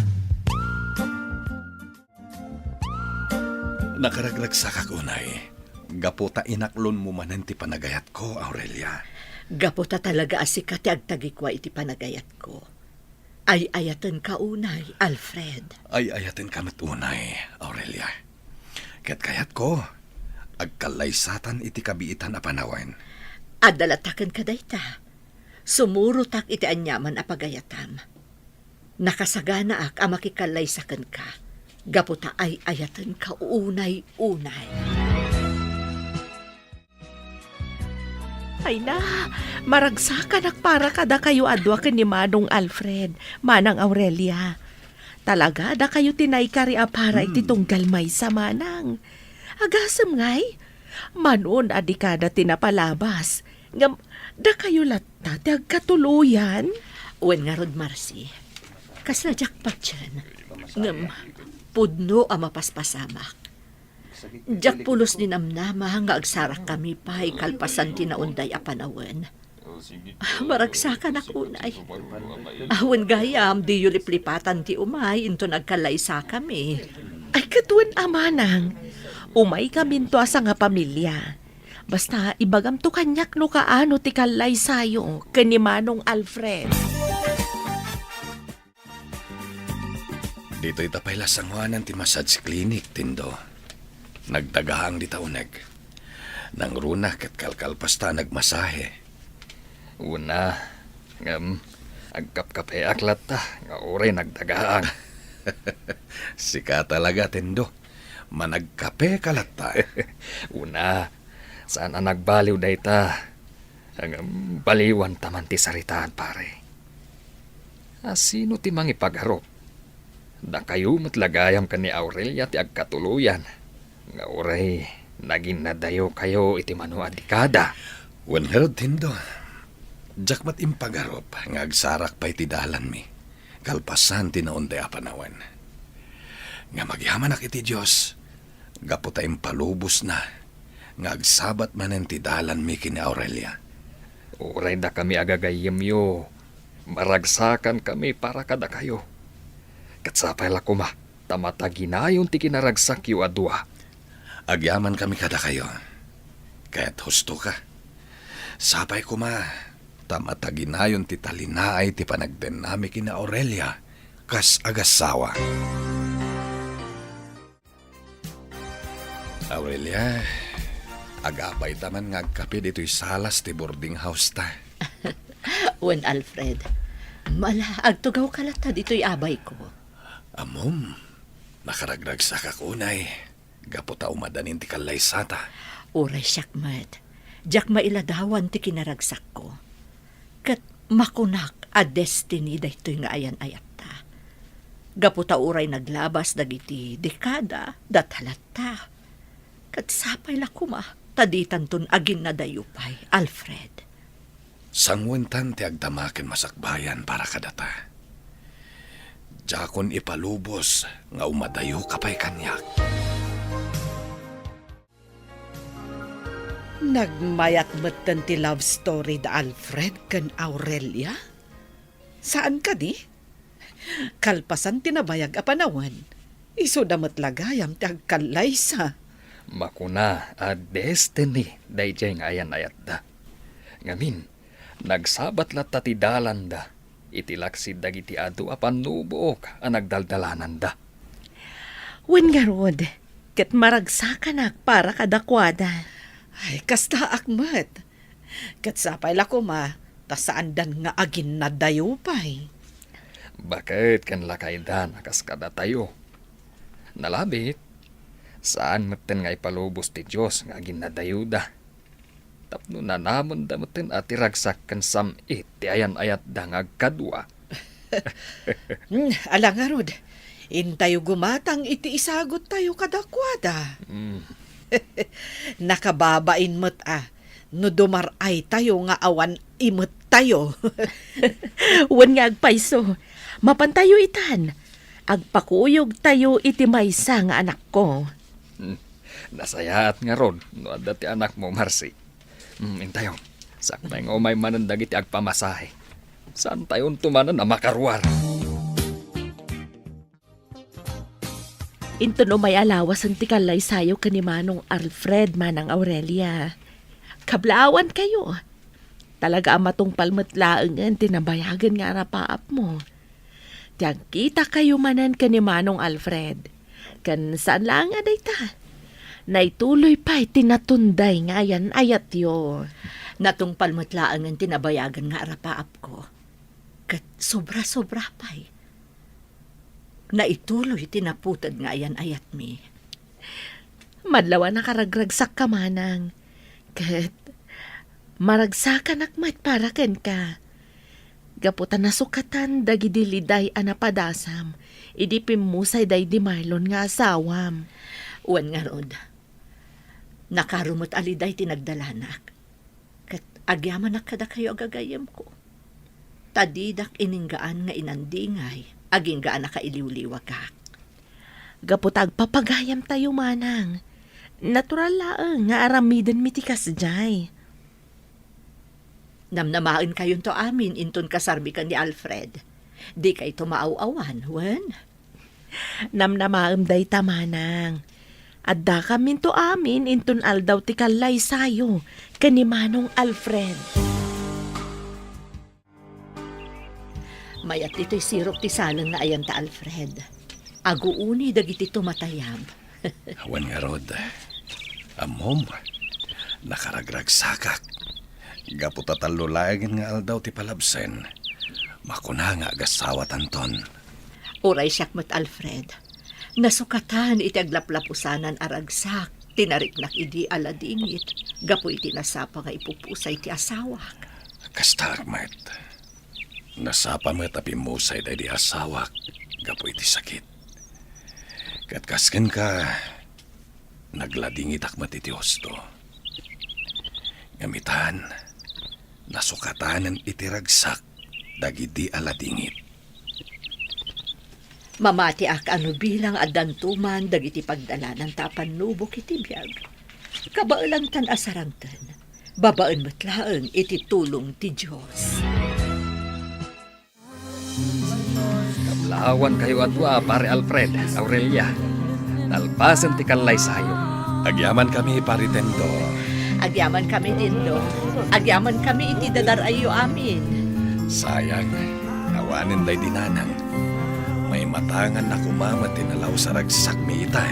Nakaragragsakak unay, gapu ta inaklonmo manen ti panagayatko, Aurelia. Gapu ta talaga a sika ti agtagikua iti panagayatko. Ay-ayatenka unay, Alfred. Ay-ayatenka met unay, Aurelia. Ket kayatko, agkallaysatan iti kabiitan a panawen. Adda latta kenka dayta. Sumurotak iti aniaman a pagayatam. Nakasaganaak a makikallaysa kenka, gapu ta ay-ayatenka unay-unay. Ay na, maragsakanak para kadakayo a dua ken ni Manong Alfred, Manang Aurelia. Talaga, dakayo ti naikari a para iti Hmm. tunggal maysa, Manang. Agasem ngay, manon a dekada ti napalabas, ngem dakayo latta ti agkatuloyan? Wen ngarud, Marcy, kasla diak patien, ngem pudno a mapaspasamak. Diak pulos ninamnama nga agsarakkami pay kalpasan ti naunday a panawen. Ah, maragsakanak unay. Awan gayam, diyo liplipatan ti umay inton agkallaysakami. Ay, ket wen a, Manang. Umaykaminto a sangapamilia. Basta, ibagamto kaniak no kaano ti kallaysayo ken ni Manong Alfred. Ditoy ta pay la sangoanan ti massage clinic, Tindo. Nagdagaang dita uneg. Nangruna ket kalkalpasta a nagmasahe. Una, ngem, agkapkapeak latta nga uray nagdagaang. Sika talaga, Tindo. Managkape ka latta. Una, saan a nagbaliw dayta. Ngem, baliwanta man ti saritaan, pare. A sino ti mangipagarup? Dakayo met la gayam ken ni Aurelia ti agkatuloyan, nga uray naginnadayokayo iti mano a dekada. Wen ngarud, Tindo, diak met impagarup nga agsarak pay ti dalanmi, kalpasan ti naunday a panawen. Ngem agyamanak iti Dios, gapu ta impalubosna nga agsabat manen ti dalanmi ken ni Aurelia. Uray dakami a gagayyemyo, maragsakankami para kadakayo. Ket sapay la koma ta mataginayon ti kinaragsakyo a dua. Agyamankami kadakayo. Ket hustoka. Sapay koma ta mataginayon ti talinaay ti panagbennami ken ni Aurelia kas agassawa. Aurelia, agapayta man nga agkape ditoy salas ti boarding house ta. Wen, Alfred, mala, agtugawka latta ditoy abayko. Ammom, nakaragragsakak unay, gapu ta umadanin ti kallaysata. Uray siak met, diak mailadawan ti kinaragsakko. Ket makunak a destiny daytoy nga ayan-ayatta. Gapu ta uray naglabas dagiti dekada, data latta. Ket sapay la koma ta ditanton aginnadayo pay, Alfred. Sangoentan ti agdama ken masakbayan para kadata. Diakon ipalubos nga umadayoka pay kaniak. Nagmayat metten ti love story da Alfred ken Aurelia? Saan kadi? Kalpasan ti nabayag a panawen, isuda met la gayam ti agkallaysa. Makuna a destiny daydiay nga ayan-ayatda. Ngamin, nagsabat latta ti dalanda iti laksid dagiti adu a pannubook a nagdaldalananda. Wen ngarud, ket maragsakanak para kadakuada. Ay, kastaak met. Ket sapay la koma, ta saandan nga aginnadayo pay. Baket ken lakaydan a kas kadatayo. Nalabit, saan metten nga ipalubos ti Dios nga aginnadayoda. Tapno nanamenda metten a ti ragsak ken sam-it ti ayan-ayatda nga agkadua. Hmm, ala ngarud, intayo gumatang iti isaguttayo kadakuada. Hmm. Nakababain met a no dumar-aytayo nga awan imettayo. Wen nga agpayso, mapantayo itan. Agpakuyogtayo iti maysa nga anakko. Hmm. Nasayaat ngarud no adda ti anakmo, Marcy. Hmm, intayo. Sakbay nga umay manen dagiti agpamasahe. Saantayonto manen a makaruar. Inton umay a lawasen ti kallaysayo ken ni Manong Alfred, Manang Aurelia, kablaawankayo. Talaga a matungpal met laengen ti nabayagen nga arapaapmo. Ti agkitakayo manen ken ni Manong Alfred. Ken saan laeng a dayta. Naituloy pay ti natunday nga ayan-ayatyo. Natungpal met laengen ti nabayagen nga arapaapko. Ket sobra-sobra pay. Naituloy ti naputed nga ayan-ayatmi. Madlaw a nakaragragsakka, Manang. Ket maragsakanak met para kenka. Gapu ta nasukatan dagidi liday a napadasam idi pimmusay daydi Marlon nga asawam. Wen ngarud, nakaro met a liday ti nagdalanak. Ket agyamanak kadakayo a gagayyemko. Ta didak ininggaan nga inandingay, agingga a nakailiwliwagak. Gapu ta agpapagayamtayo, Manang. Natural laeng nga aramidenmi ti kasdiay. Namnamaenkayonto amin inton kasarmi ken ni Alfred. Dikayto maaw-awan, wen? Namnamaem dayta, Manang. Addakaminto amin inton aldaw ti kallaysayo ken ni Manong Alfred. Mayat ditoy sirok ti saleng nga ayanta, Alfred. Aguuni dagiti tumatayab. Awan ngarud. Ammom, nakaragragsakak. Gapu ta tallo laengen nga aldaw ti palabsen, makuna nga agasawatanton. Uray siak met, Alfred. Nasukatan iti aglaplapusanan a ragsak ti nariknak idi aladingit gapu iti nasapa nga ipupusay ti asawak. Kastaak met. Nasapa met a pimmusay daydi asawak gapu iti sakit. Ket kas kenka, nagladingitak met iti husto. Ngem itan, nasukatanen iti ragsak dagidi aladingit. Mamatiak a no bilang addanto man dagiti pagdalananta a pannubok iti biag, kabaelantan a sarangten, babaen met laeng iti tulong ti Dios. Kablaawankayo a dua, Pare Alfred, Aurelia. Nalpasen ti kallaysayo. Agyamankami, Pare Tendo. Agyamankami, Tendo. Agyamankami iti dadar-ayyo amin. Sayang, awanen daydi nanang. Maimatanganna koma met ti nalaus a ragsakmi ita.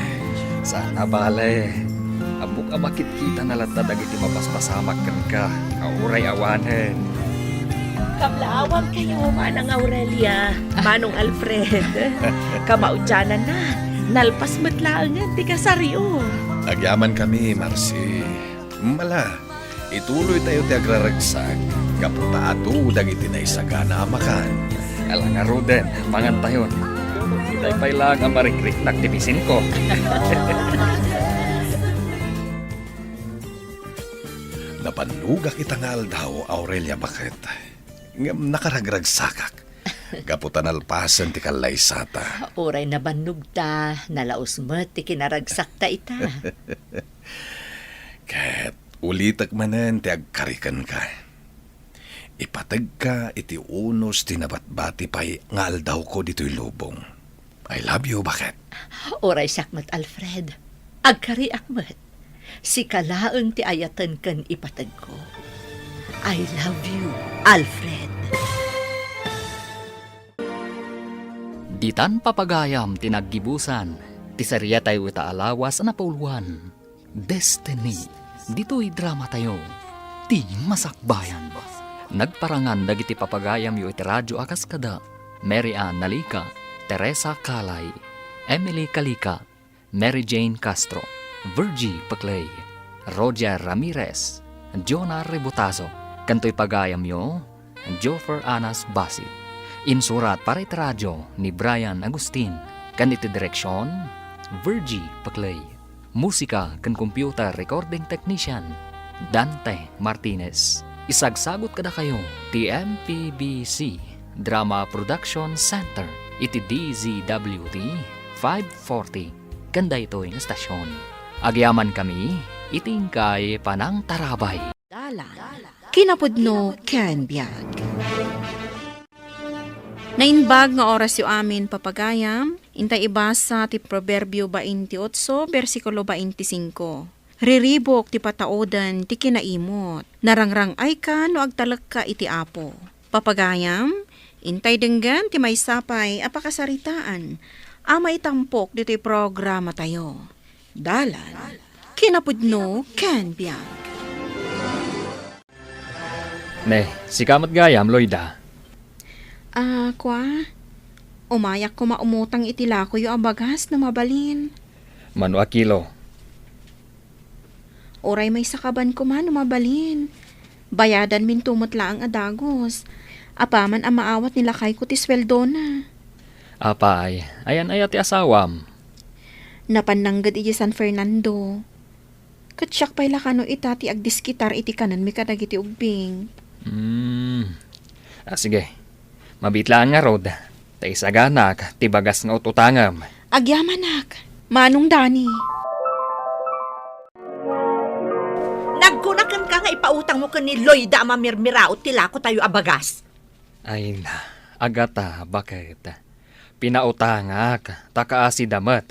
Saan a bale. Ammok a makitkitana latta dagiti mapaspasamak kenka, a uray awanen. Kablaawankayo, Manang Aurelia, Manong Alfred. Kamaudiananna, nalpas met laengen ti kasaryo. Agyamankami, Marci. Mala, ituloytayo ti agraragsak, gapu ta adu dagiti naisagana a makan. Ala ngaruden, mangantayon. Itay pay laeng a marikriknak ti bisinko. Napannugak ita nga aldaw, Aurelia, baket. Ngem nakaragragsakak. Gapu ta nalpasen ti kallaysata. Uray nabannogta, nalaus met ti kinaragsakta ita. Ket ulitek manen ti agkari kenka. Ipategka iti unos ti nabatbati pay nga aldawko ditoy lubong. I love you, baket. Uray siak met, Alfred. Agkariak met. Sika laeng ti ayaten ken ipategko. I love you, Alfred. Ditan papagayam ti naggibusan, ti sariatayo ita a lawas a napauluan. Destiny. Ditoy dramatayo, ti masakbayan. Nagparangan dagiti papagayamyo iti radyo a kas kada Mary Ann Nalica, Teresa Calay, Emily Calica, Mary Jane Castro, Virgie Peclay, Roger Ramirez, Jonah Rebotazo, ken toy pagayamyo, Joffer Anas Basit. Insurat para iti radyo ni Brian Agustin, ken iti direksion, Virgie Peclay. Musika ken computer recording technician, Dante Martinez. Isagsagut kadakayo ti M P B C Drama Production Center iti D Z W T five forty ken daytoy nga estasion. Agyamankami iti inkay panangtarabay. Dalan, kinapudno ken biag. Naimbag nga orasyo amin, papagayam, intay ibasa ti Proverbio baintiotso, bersikulo baintisingko. Riribuk ti patauden ti kinaimut. Narangrang-ayka no agtalekka iti Apo. Papagayam, intay denggen ti maysa pay a pakasaritaan a maitampok ditoy programatayo. Dalan, kinapudno ken biag. Ne, sika met gayam, Loida. Ah, kua, umayak koma umutang iti lakoyo a bagas no mabalin. Mano a kilo? Uray maisakaban koma no mabalin. Bayadanminto met laeng a dagus. Apaman a maawat ni lakayko ti sueldona. Apay, ayan aya ti asawam? Napan nangged iti San Fernando. Ket siak pay la kano ita ti agdiskitar iti kanenmi kadagiti ubbing. Hmm. Ah, sige. Mabiit laeng ngarud, ta isaganak ti bagas nga ut-utangem. Agyamanak, Manong Dani. Nagkuna kenka nga ipautangmo ken ni Loida a mamirmiraot ti lakotayo a bagas. Ay na, Agata, baket? Pinautangak, ta kaasida met.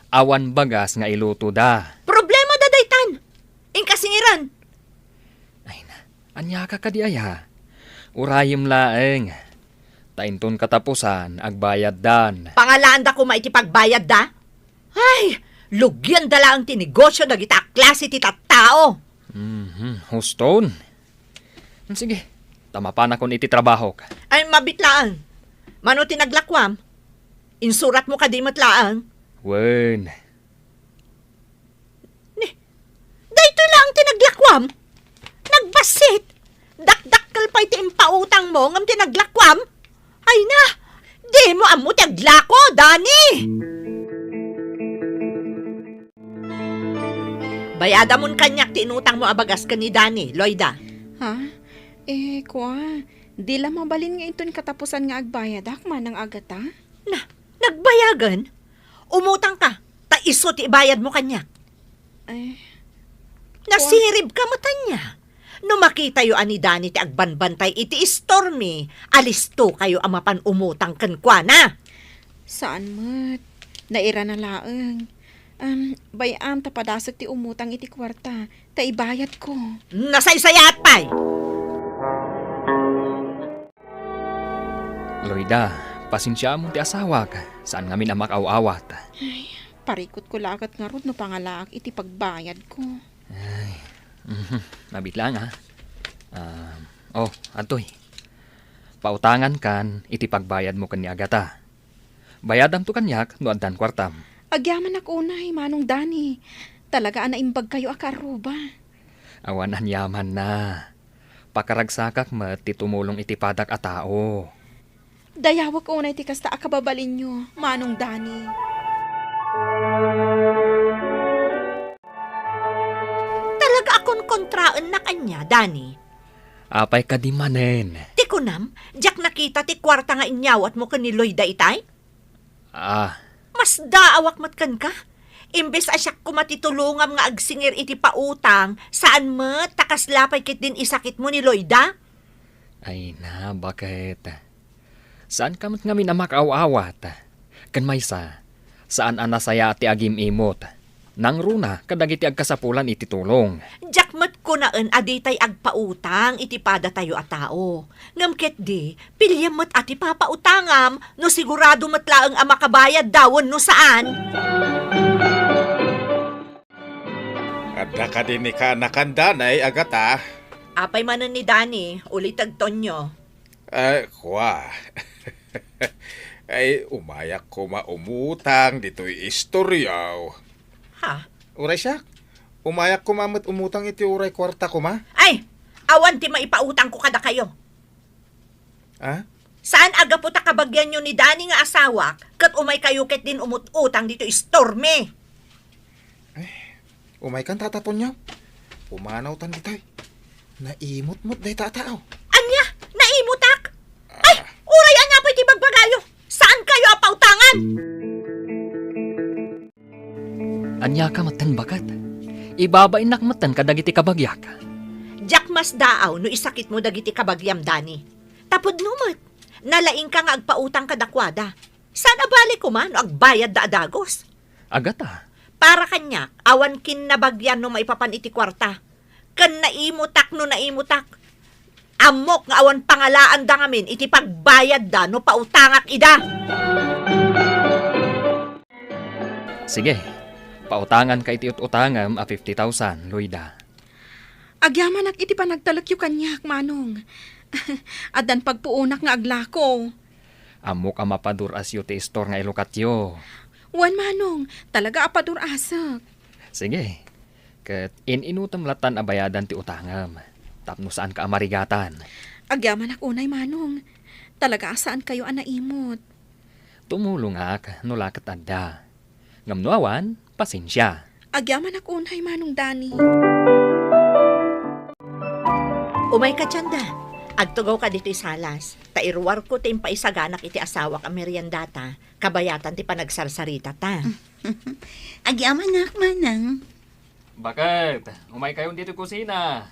Awan bagas nga ilutoda. Problema da daytan. Inka singiran. Ay na, ania ka kadi aya? Urayem laeng. Ta inton katapusan, agbayaddan. Pangalaanda koma iti pagbayadda? Ay, lugianda laeng ti negosio dagita a klase ti tattao. Mhm, huston. Sige, ta mapanakon iti trabahok. Ay, mabiit laeng. Mano ti naglakuam? Insuratmo kadi met laeng? Wen. Ni, daytoy laeng ti naglakuam? Nagbassit! Dakdakkel pay ti impautangmo ngem ti naglakuam? Ay na! Dimo ammo ti aglako, Dani! Bayadamon kaniak ti inutangmo a bagas ken ni Dani, Loida. Ha? Eh, kua, di la mabalin nga inton katapusan nga agbayadak, Manang Agata? Na, nagbayagen? Umutangka, ta isu ti ibayadmo kaniak. Eh, Nasiribka met ania? No makitayo a ni Dani ti agbanbantay iti istormi, alistokayo a mapan umutang kenkuana. Saan met. Nairana laeng. Am, bay-am ta padasek ti umutang iti kuarta, ta ibayadko. Nasaysayaat pay! Loida, pasensiaam ti asawak. Saan ngamin a makaaw-awat. Ay, parikutko la ket ngarud no pangalaak iti pagbayadko. Ay, mhm, mabiit laeng, ah. Ah, oh, adtoy. Pautangankan iti pagbayadmo ken ni Agata. Bayadamto kaniak no addan kuartam. Agyamanak unay, Manong Dani. Talaga a naimbagkayo a kaarruba. Awan aniamanna. Pakaragsakak met ti tumulong iti padak a tao. Dayawek unay ti kasta a kababalinyo, Manong Dani. Talaga a konkontraennak ania, Dani? Apay kadi manen? Ti kunam, diak nakita ti kuarta nga inyawatmo ken ni Loida itay? Ah. Masdaawak met kenka. Imbes a siak koma ti tulongam nga agsingir iti pautang, saan met ta kasla pay ketdin isakitmo ni Loida? Ay na, baket? Saanka met ngamin a makaaw-awat. Ken maysa, saan a nasayaat ti agim-imot. Nangruna kadagiti agkasapulan iti tulong. Diak met kunaen a ditay agpautang iti padatayo a tao. Ngem ketdi, piliem met a ti papautangam no sigurado met laeng a makabayadda wenno saan. Adda kadi ni kaanakan danay, Agata? Apay manen ni Dani, ulitegtonyo. Ay, kua. Ay, umayak koma umutang ditoy istoryaw. Ha? Uray siak, umayak koma met umutang iti uray kuarta koma. Ay, awan ti maipautangko kadakayo. Ah? Saan a gapu ta kabagianyo ni Dani nga asawak, ket umaykayo ketdin umut-utang ditoy istormi. Ay, umaykan, Tata Tonyo. Pumanawtan ditoy. Naimut met dayta a tao. Ania? Naimutak? Ay, ah, uray ania pay ti bagbagayo? Saankayo a pautangan? Ania ka metten, baket? Ibabainnak metten kadagiti kabagiak. Diak masdaaw no isakitmo dagiti kabagiam, Dani. Ta pudno met. nalaingka nga agpautang kadakuada. Saan a bale koma no agbayadda a dagus? Agata. Para kaniak, awan kinnabagian no maipapan iti kuarta. Ken naimutak no naimutak. Ammok nga awan pangalaanda ngamin iti pagbayadda no pautangak ida. Sige, pautanganka iti ut-utangem a fifty thousand, Loida. Agyamanak iti panagtalekyo kaniak, Manong. Addan pagpuonak nga aglako. Ammok a mapadur-asyo ti istor nga ilukatyo. Wen, Manong, talaga a padur-asek. Sige, ket in-inutem lattan a bayadan ti utangem, tapno saanka a marigatan. Agyamanak unay, Manong. Talaga a saankayo a naimot. Tumulongak no la ket adda. Ngem no awan, pasensia. Agyamanak unay, Manong Dani. Umayka, Tienda. Agtugawka ditoy salas, ta iruarko ti impaisaganak iti asawak a meriendata, kabayatan ti panagsarsaritata. Agyamanak, Manang. Baket, umaykayon ditoy kusina.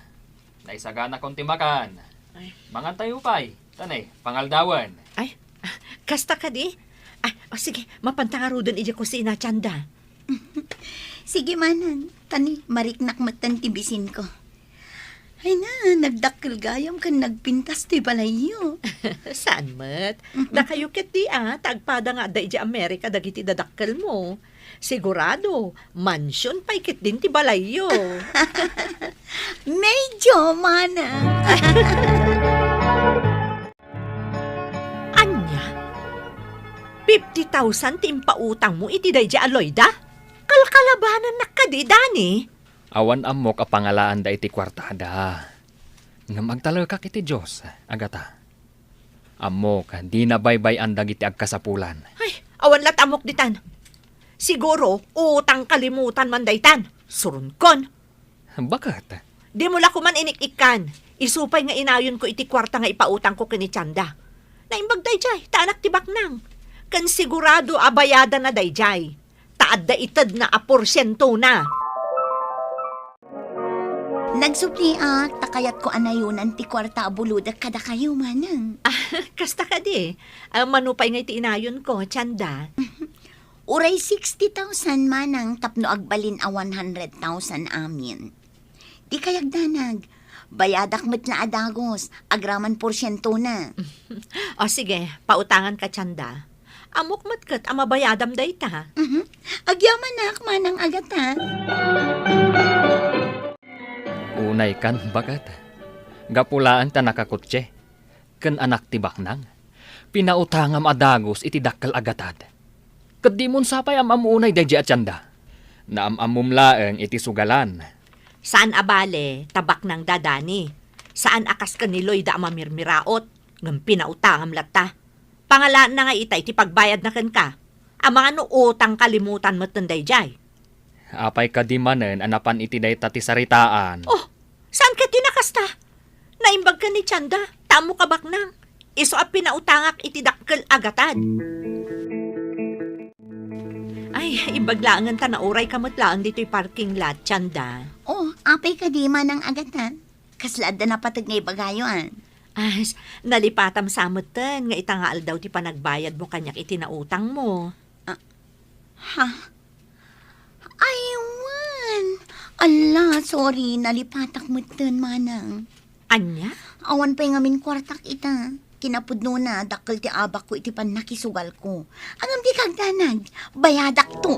Naisaganakon ti makan. Ay. Mangantayo pay. Tanay, pangaldawen. Ay, ah, kasta kadi? Ah, o sige, mapanta ngaruden idiay kusina, Tienda. Sige, Manang. Tani, mariknak metten ti bisinko. Ay na, nagdakkel gayam ken nagpintas ti balayyo. Saan met? Dakayo ketdi a, ta agpada nga adda idiay Amerika dagiti dadakkelmo. Sigurado, mansion pay ketdin ti balayyo. Medyo, Manang. Ania? Fifty thousand ti impautangmo iti daydiay a Loida? Kalkalabanannak kadi, Dani? Awan ammok a pangalaanda iti kuartada. Ngem agtalekak iti Dios, Agata. Ammok, dina baybay-an dagiti agkasapulan. Ay, awan lat ammok ditan. Siguro, utang kalimutan man daytan. Suronkon. Baket? Dimo la koman inik-ikkan. Isu pay nga inayonko iti kuarta nga ipautangko ken ni Tienda. Naimbag daydiay, ta anak ti baknang. Ken sigurado a bayadanna daydiay. Ta adda itedna a porsientona. Nagsubliak, ta kayatko a nayonan ti kuarta a bulodek kadakayo, Manang. Ah, kasta kadi. Ah, mano pay nga iti inayonko, Tienda? Uray sixty thousand, Manang, tapno agbalin a one hundred thousand amin. Di kayagdanag. Bayadak met la a dagus, agraman porsientona. O sige, pautanganka, Tienda. Ammok met ket a mabayadam dayta. Mhm. Agyamanak, Manang Agata. Unaykan, baket. Gapu laeng ta nakakutse ken anak ti baknang, pinautangam a dagus iti dakkel a gatad. Ket dimon sapay am-ammo unay daydiay a Tienda. Naam-ammom laeng iti sugalan. Saan a bale, ta baknangda, Dani. Saan a kas ken ni Loida a mamirmiraot, ngem pinautangam latta. Pangalaanna nga itay ti pagbayadna kenka. Amangan no utang kalimutan metten daydiay. Apay kadi manen a napan iti dayta ti saritaan? Oh, saan ket ti nakasta? Naimbag ken ni Tienda, ta ammok a baknang. Isu a pinautangak iti dakkel a gatad. Ay, imbag laengen ta naurayka met laeng ditoy parking lot, Tienda. Oh, apay kadi, Manang Agata? Kasla adda napateg nga ibagayo, a? As, nalipatam sa metten nga ita nga aldaw ti panagbayadmo kaniak iti nautangmo. Ah, ha? Ay, wen. Ala, sorry, nalipatak metten, Manang. Ania? Awan pay ngamin kuartak ita. Kinapudnona, dakkel ti abakko iti pannakisugalko. Ngem di kagdanag, bayadakto.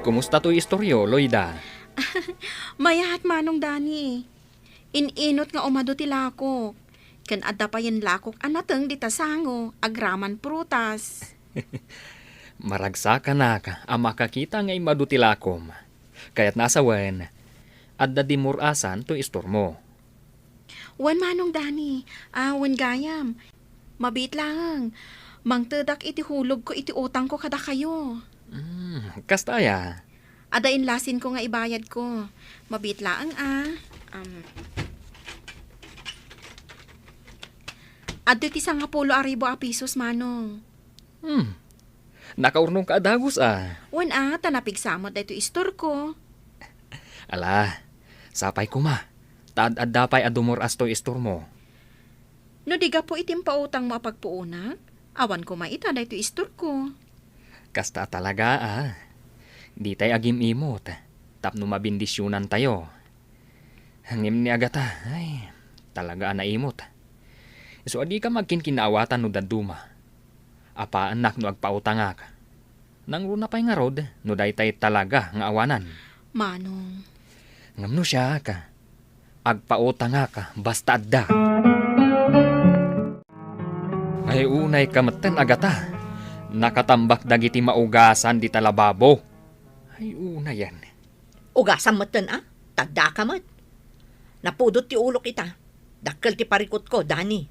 Kumusta toy istoryo, Loida? Mayat, Manong Dani. In-inut nga umadu ti lakok. Ken adda payen lakok a nateng dita sango, agraman prutas. Maragsakanak a makakita nga immadu ti lakom. Kayatna a sawen, adda dimur-asan toy istormo. Wen, Manong Dani, a, wen gayam. Mabiit laeng. Mangtedak iti hulogko iti utangko kadakayo. Hmm, kasta aya? Adda inlasinko nga ibayadko. Mabiit laeng, a. Am. Adtoy ti sangapulo a ribu a pisos, Manong. Hmm. Nakaurnongka a dagus, a. Wen, a, ta napigsa met daytoy istorko. Ala, sapay koma. Ta ad-adda pay a dumur-as toy istormo. No di gapu iti impautangmo a pagpuonak, awan koma ita daytoy istorko. Kasta a talaga, a. Ditay agim-imot tapno mabendisionantayo. Ngem ni Agata, ay, talaga a naimot. Isu a dika agkinkinnaawatan no dadduma. Apaannak no agpautangak. Nangruna pay ngarud no daytay talaga nga awanan. Manong. Ngem no siak, agpautangak basta adda. Ay, unayka metten, Agata. Nakatambak dagiti maugasan dita lababo. Ay, unayen. Ugasam metten, a? Ta addaka met. Napudot ti ulok ita. Dakkel ti parikutko, Dani.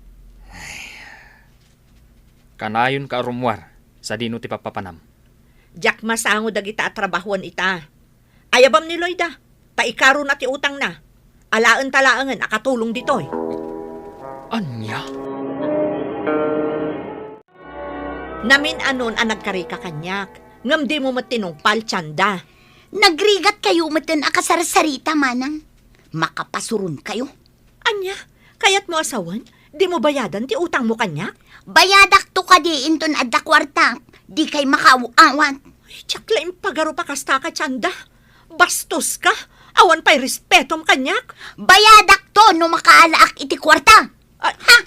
Kanayonka a rummuar, sadino ti pappapanam? Diak masango dagita a trabahoen ita. Ayabam ni Loida, ta ikarona ti utangna. Alaenta laengen a katulong ditoy. Ania? Namin-anon a nagkarika kaniak, ngem dimo met tinungpal, Tienda. Nagrigatkayo metten a kasarsarita, manang. Makapasuronkayo. Ania? Kayatmo a sawen? Dimo bayadan ti utangmo kaniak? Bayadakto kadi inton adda kuartak. Dikay makaaw-awat. Ay, diak la impagarup a kastaka, Tienda. Bastoska. Awan pay respetom kaniak. Bayadakto no makaalaak iti kuarta. Ah, ha?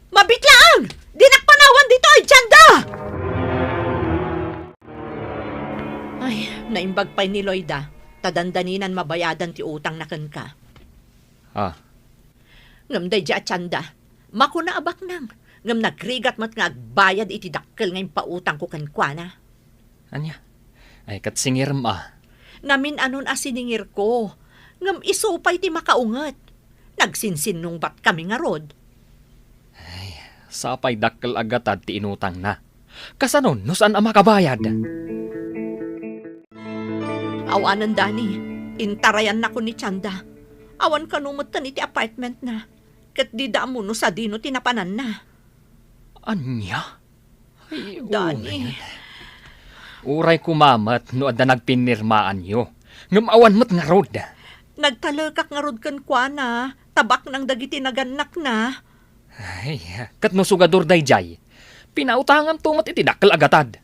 Mabiit laeng! Dinak panawan ditoy, Tienda! Ay, naimbag pay ni Loida, ta dandaninan mabayadan ti utangna kenka. Ah. Ngem daydiay a Tienda, makuna a baknang, ngem nagrigat met nga agbayad iti dakkel nga impautangko kenkuana. Ania? Ay, ket singirem a. Namin-anon a siningirko, ngem isu pay ti makaunget. Nagsinsinnungbatkami ngarud. Ay, sapay dakkel a gatad ti inutangna. Kasano no saan a makabayad? Awanen, Dani, intarayannakon ni Tienda. Awan kano metten iti apartmentna. Ket dida ammo no sadino ti napananna. Ania? Ay, Dani. Uray, uray koma met no adda nagpinnirmaanyo. Ngem awan met ngarud. Nagtalekak ngarud kenkuana, ta baknang dagiti nagannakna. Ay, ket no sugador daydiay, pinautanganto met iti dakkel a gatad.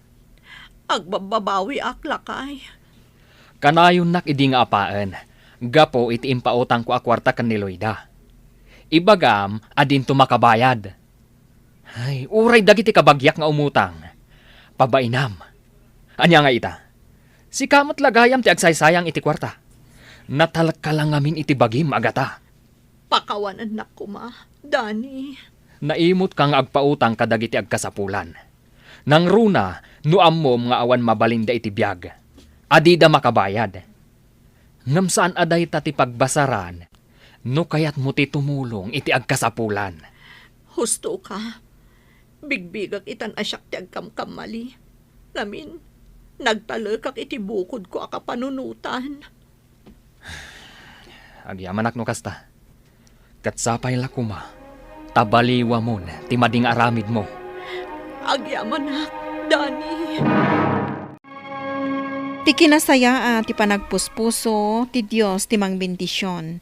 Agbabbabawiak, lakay. Kanayonnak idi nga apaen, gapu iti impautangko a kuarta ken ni Loida. Ibagam a dinto makabayad. Ay, uray dagiti kabagiak nga umutang. Pabainam. Ania nga ita? Sika met la gayam ti agsaysayang iti kuarta. Natalka la ngamin iti bagim, Agata. Pakawanennak koma, Dani. Naimutka nga agpautang kadagiti agkasapulan. Nangruna no ammom nga awan mabalinda iti biag. A dida makabayad. Ngem saan a dayta ti pagbasaran no kayatmo ti tumulong iti agkasapulan. Hustoka. Bigbigak itan a siak ti agkamkamali. Ngamin, nagtalekak iti bukodko a kapanunotan. Agyamanak no kasta. Ket sapay la koma, ta baliwamon ti madi nga aramidmo. Agyamanak, Dani. Ti kinasayaat ti panagpuspuso, ti Dios ti mangbendision.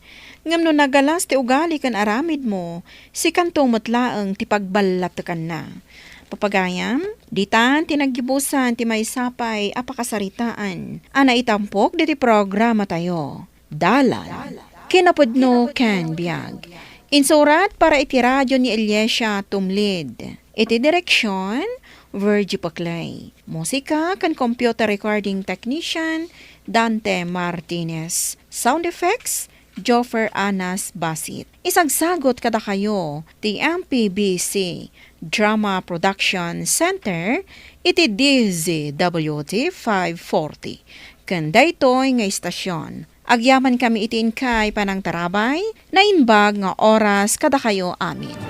Ngem no nagalas ti ugali ken aramidmo, sikanto met laeng ti pagballatekanna. Papagayam, ditan ti naggibusan ti maysa pay a pakasaritaan a naitampok diti programatayo. Dalan, kinapudno ken biag. Insurat para iti radio ni Eliasia Tumlid. Iti direksion, Virgie Paclay. Musika ken computer recording technician, Dante Martinez. Sound effects, Joffer Anas Basit. Isagsagot kadakayo ti M P B C Drama Production Center iti D Z W T five forty. Ken daytoy nga istasyon, agyamankami iti inkay panangtarabay, naimbag nga oras kadakayo amin.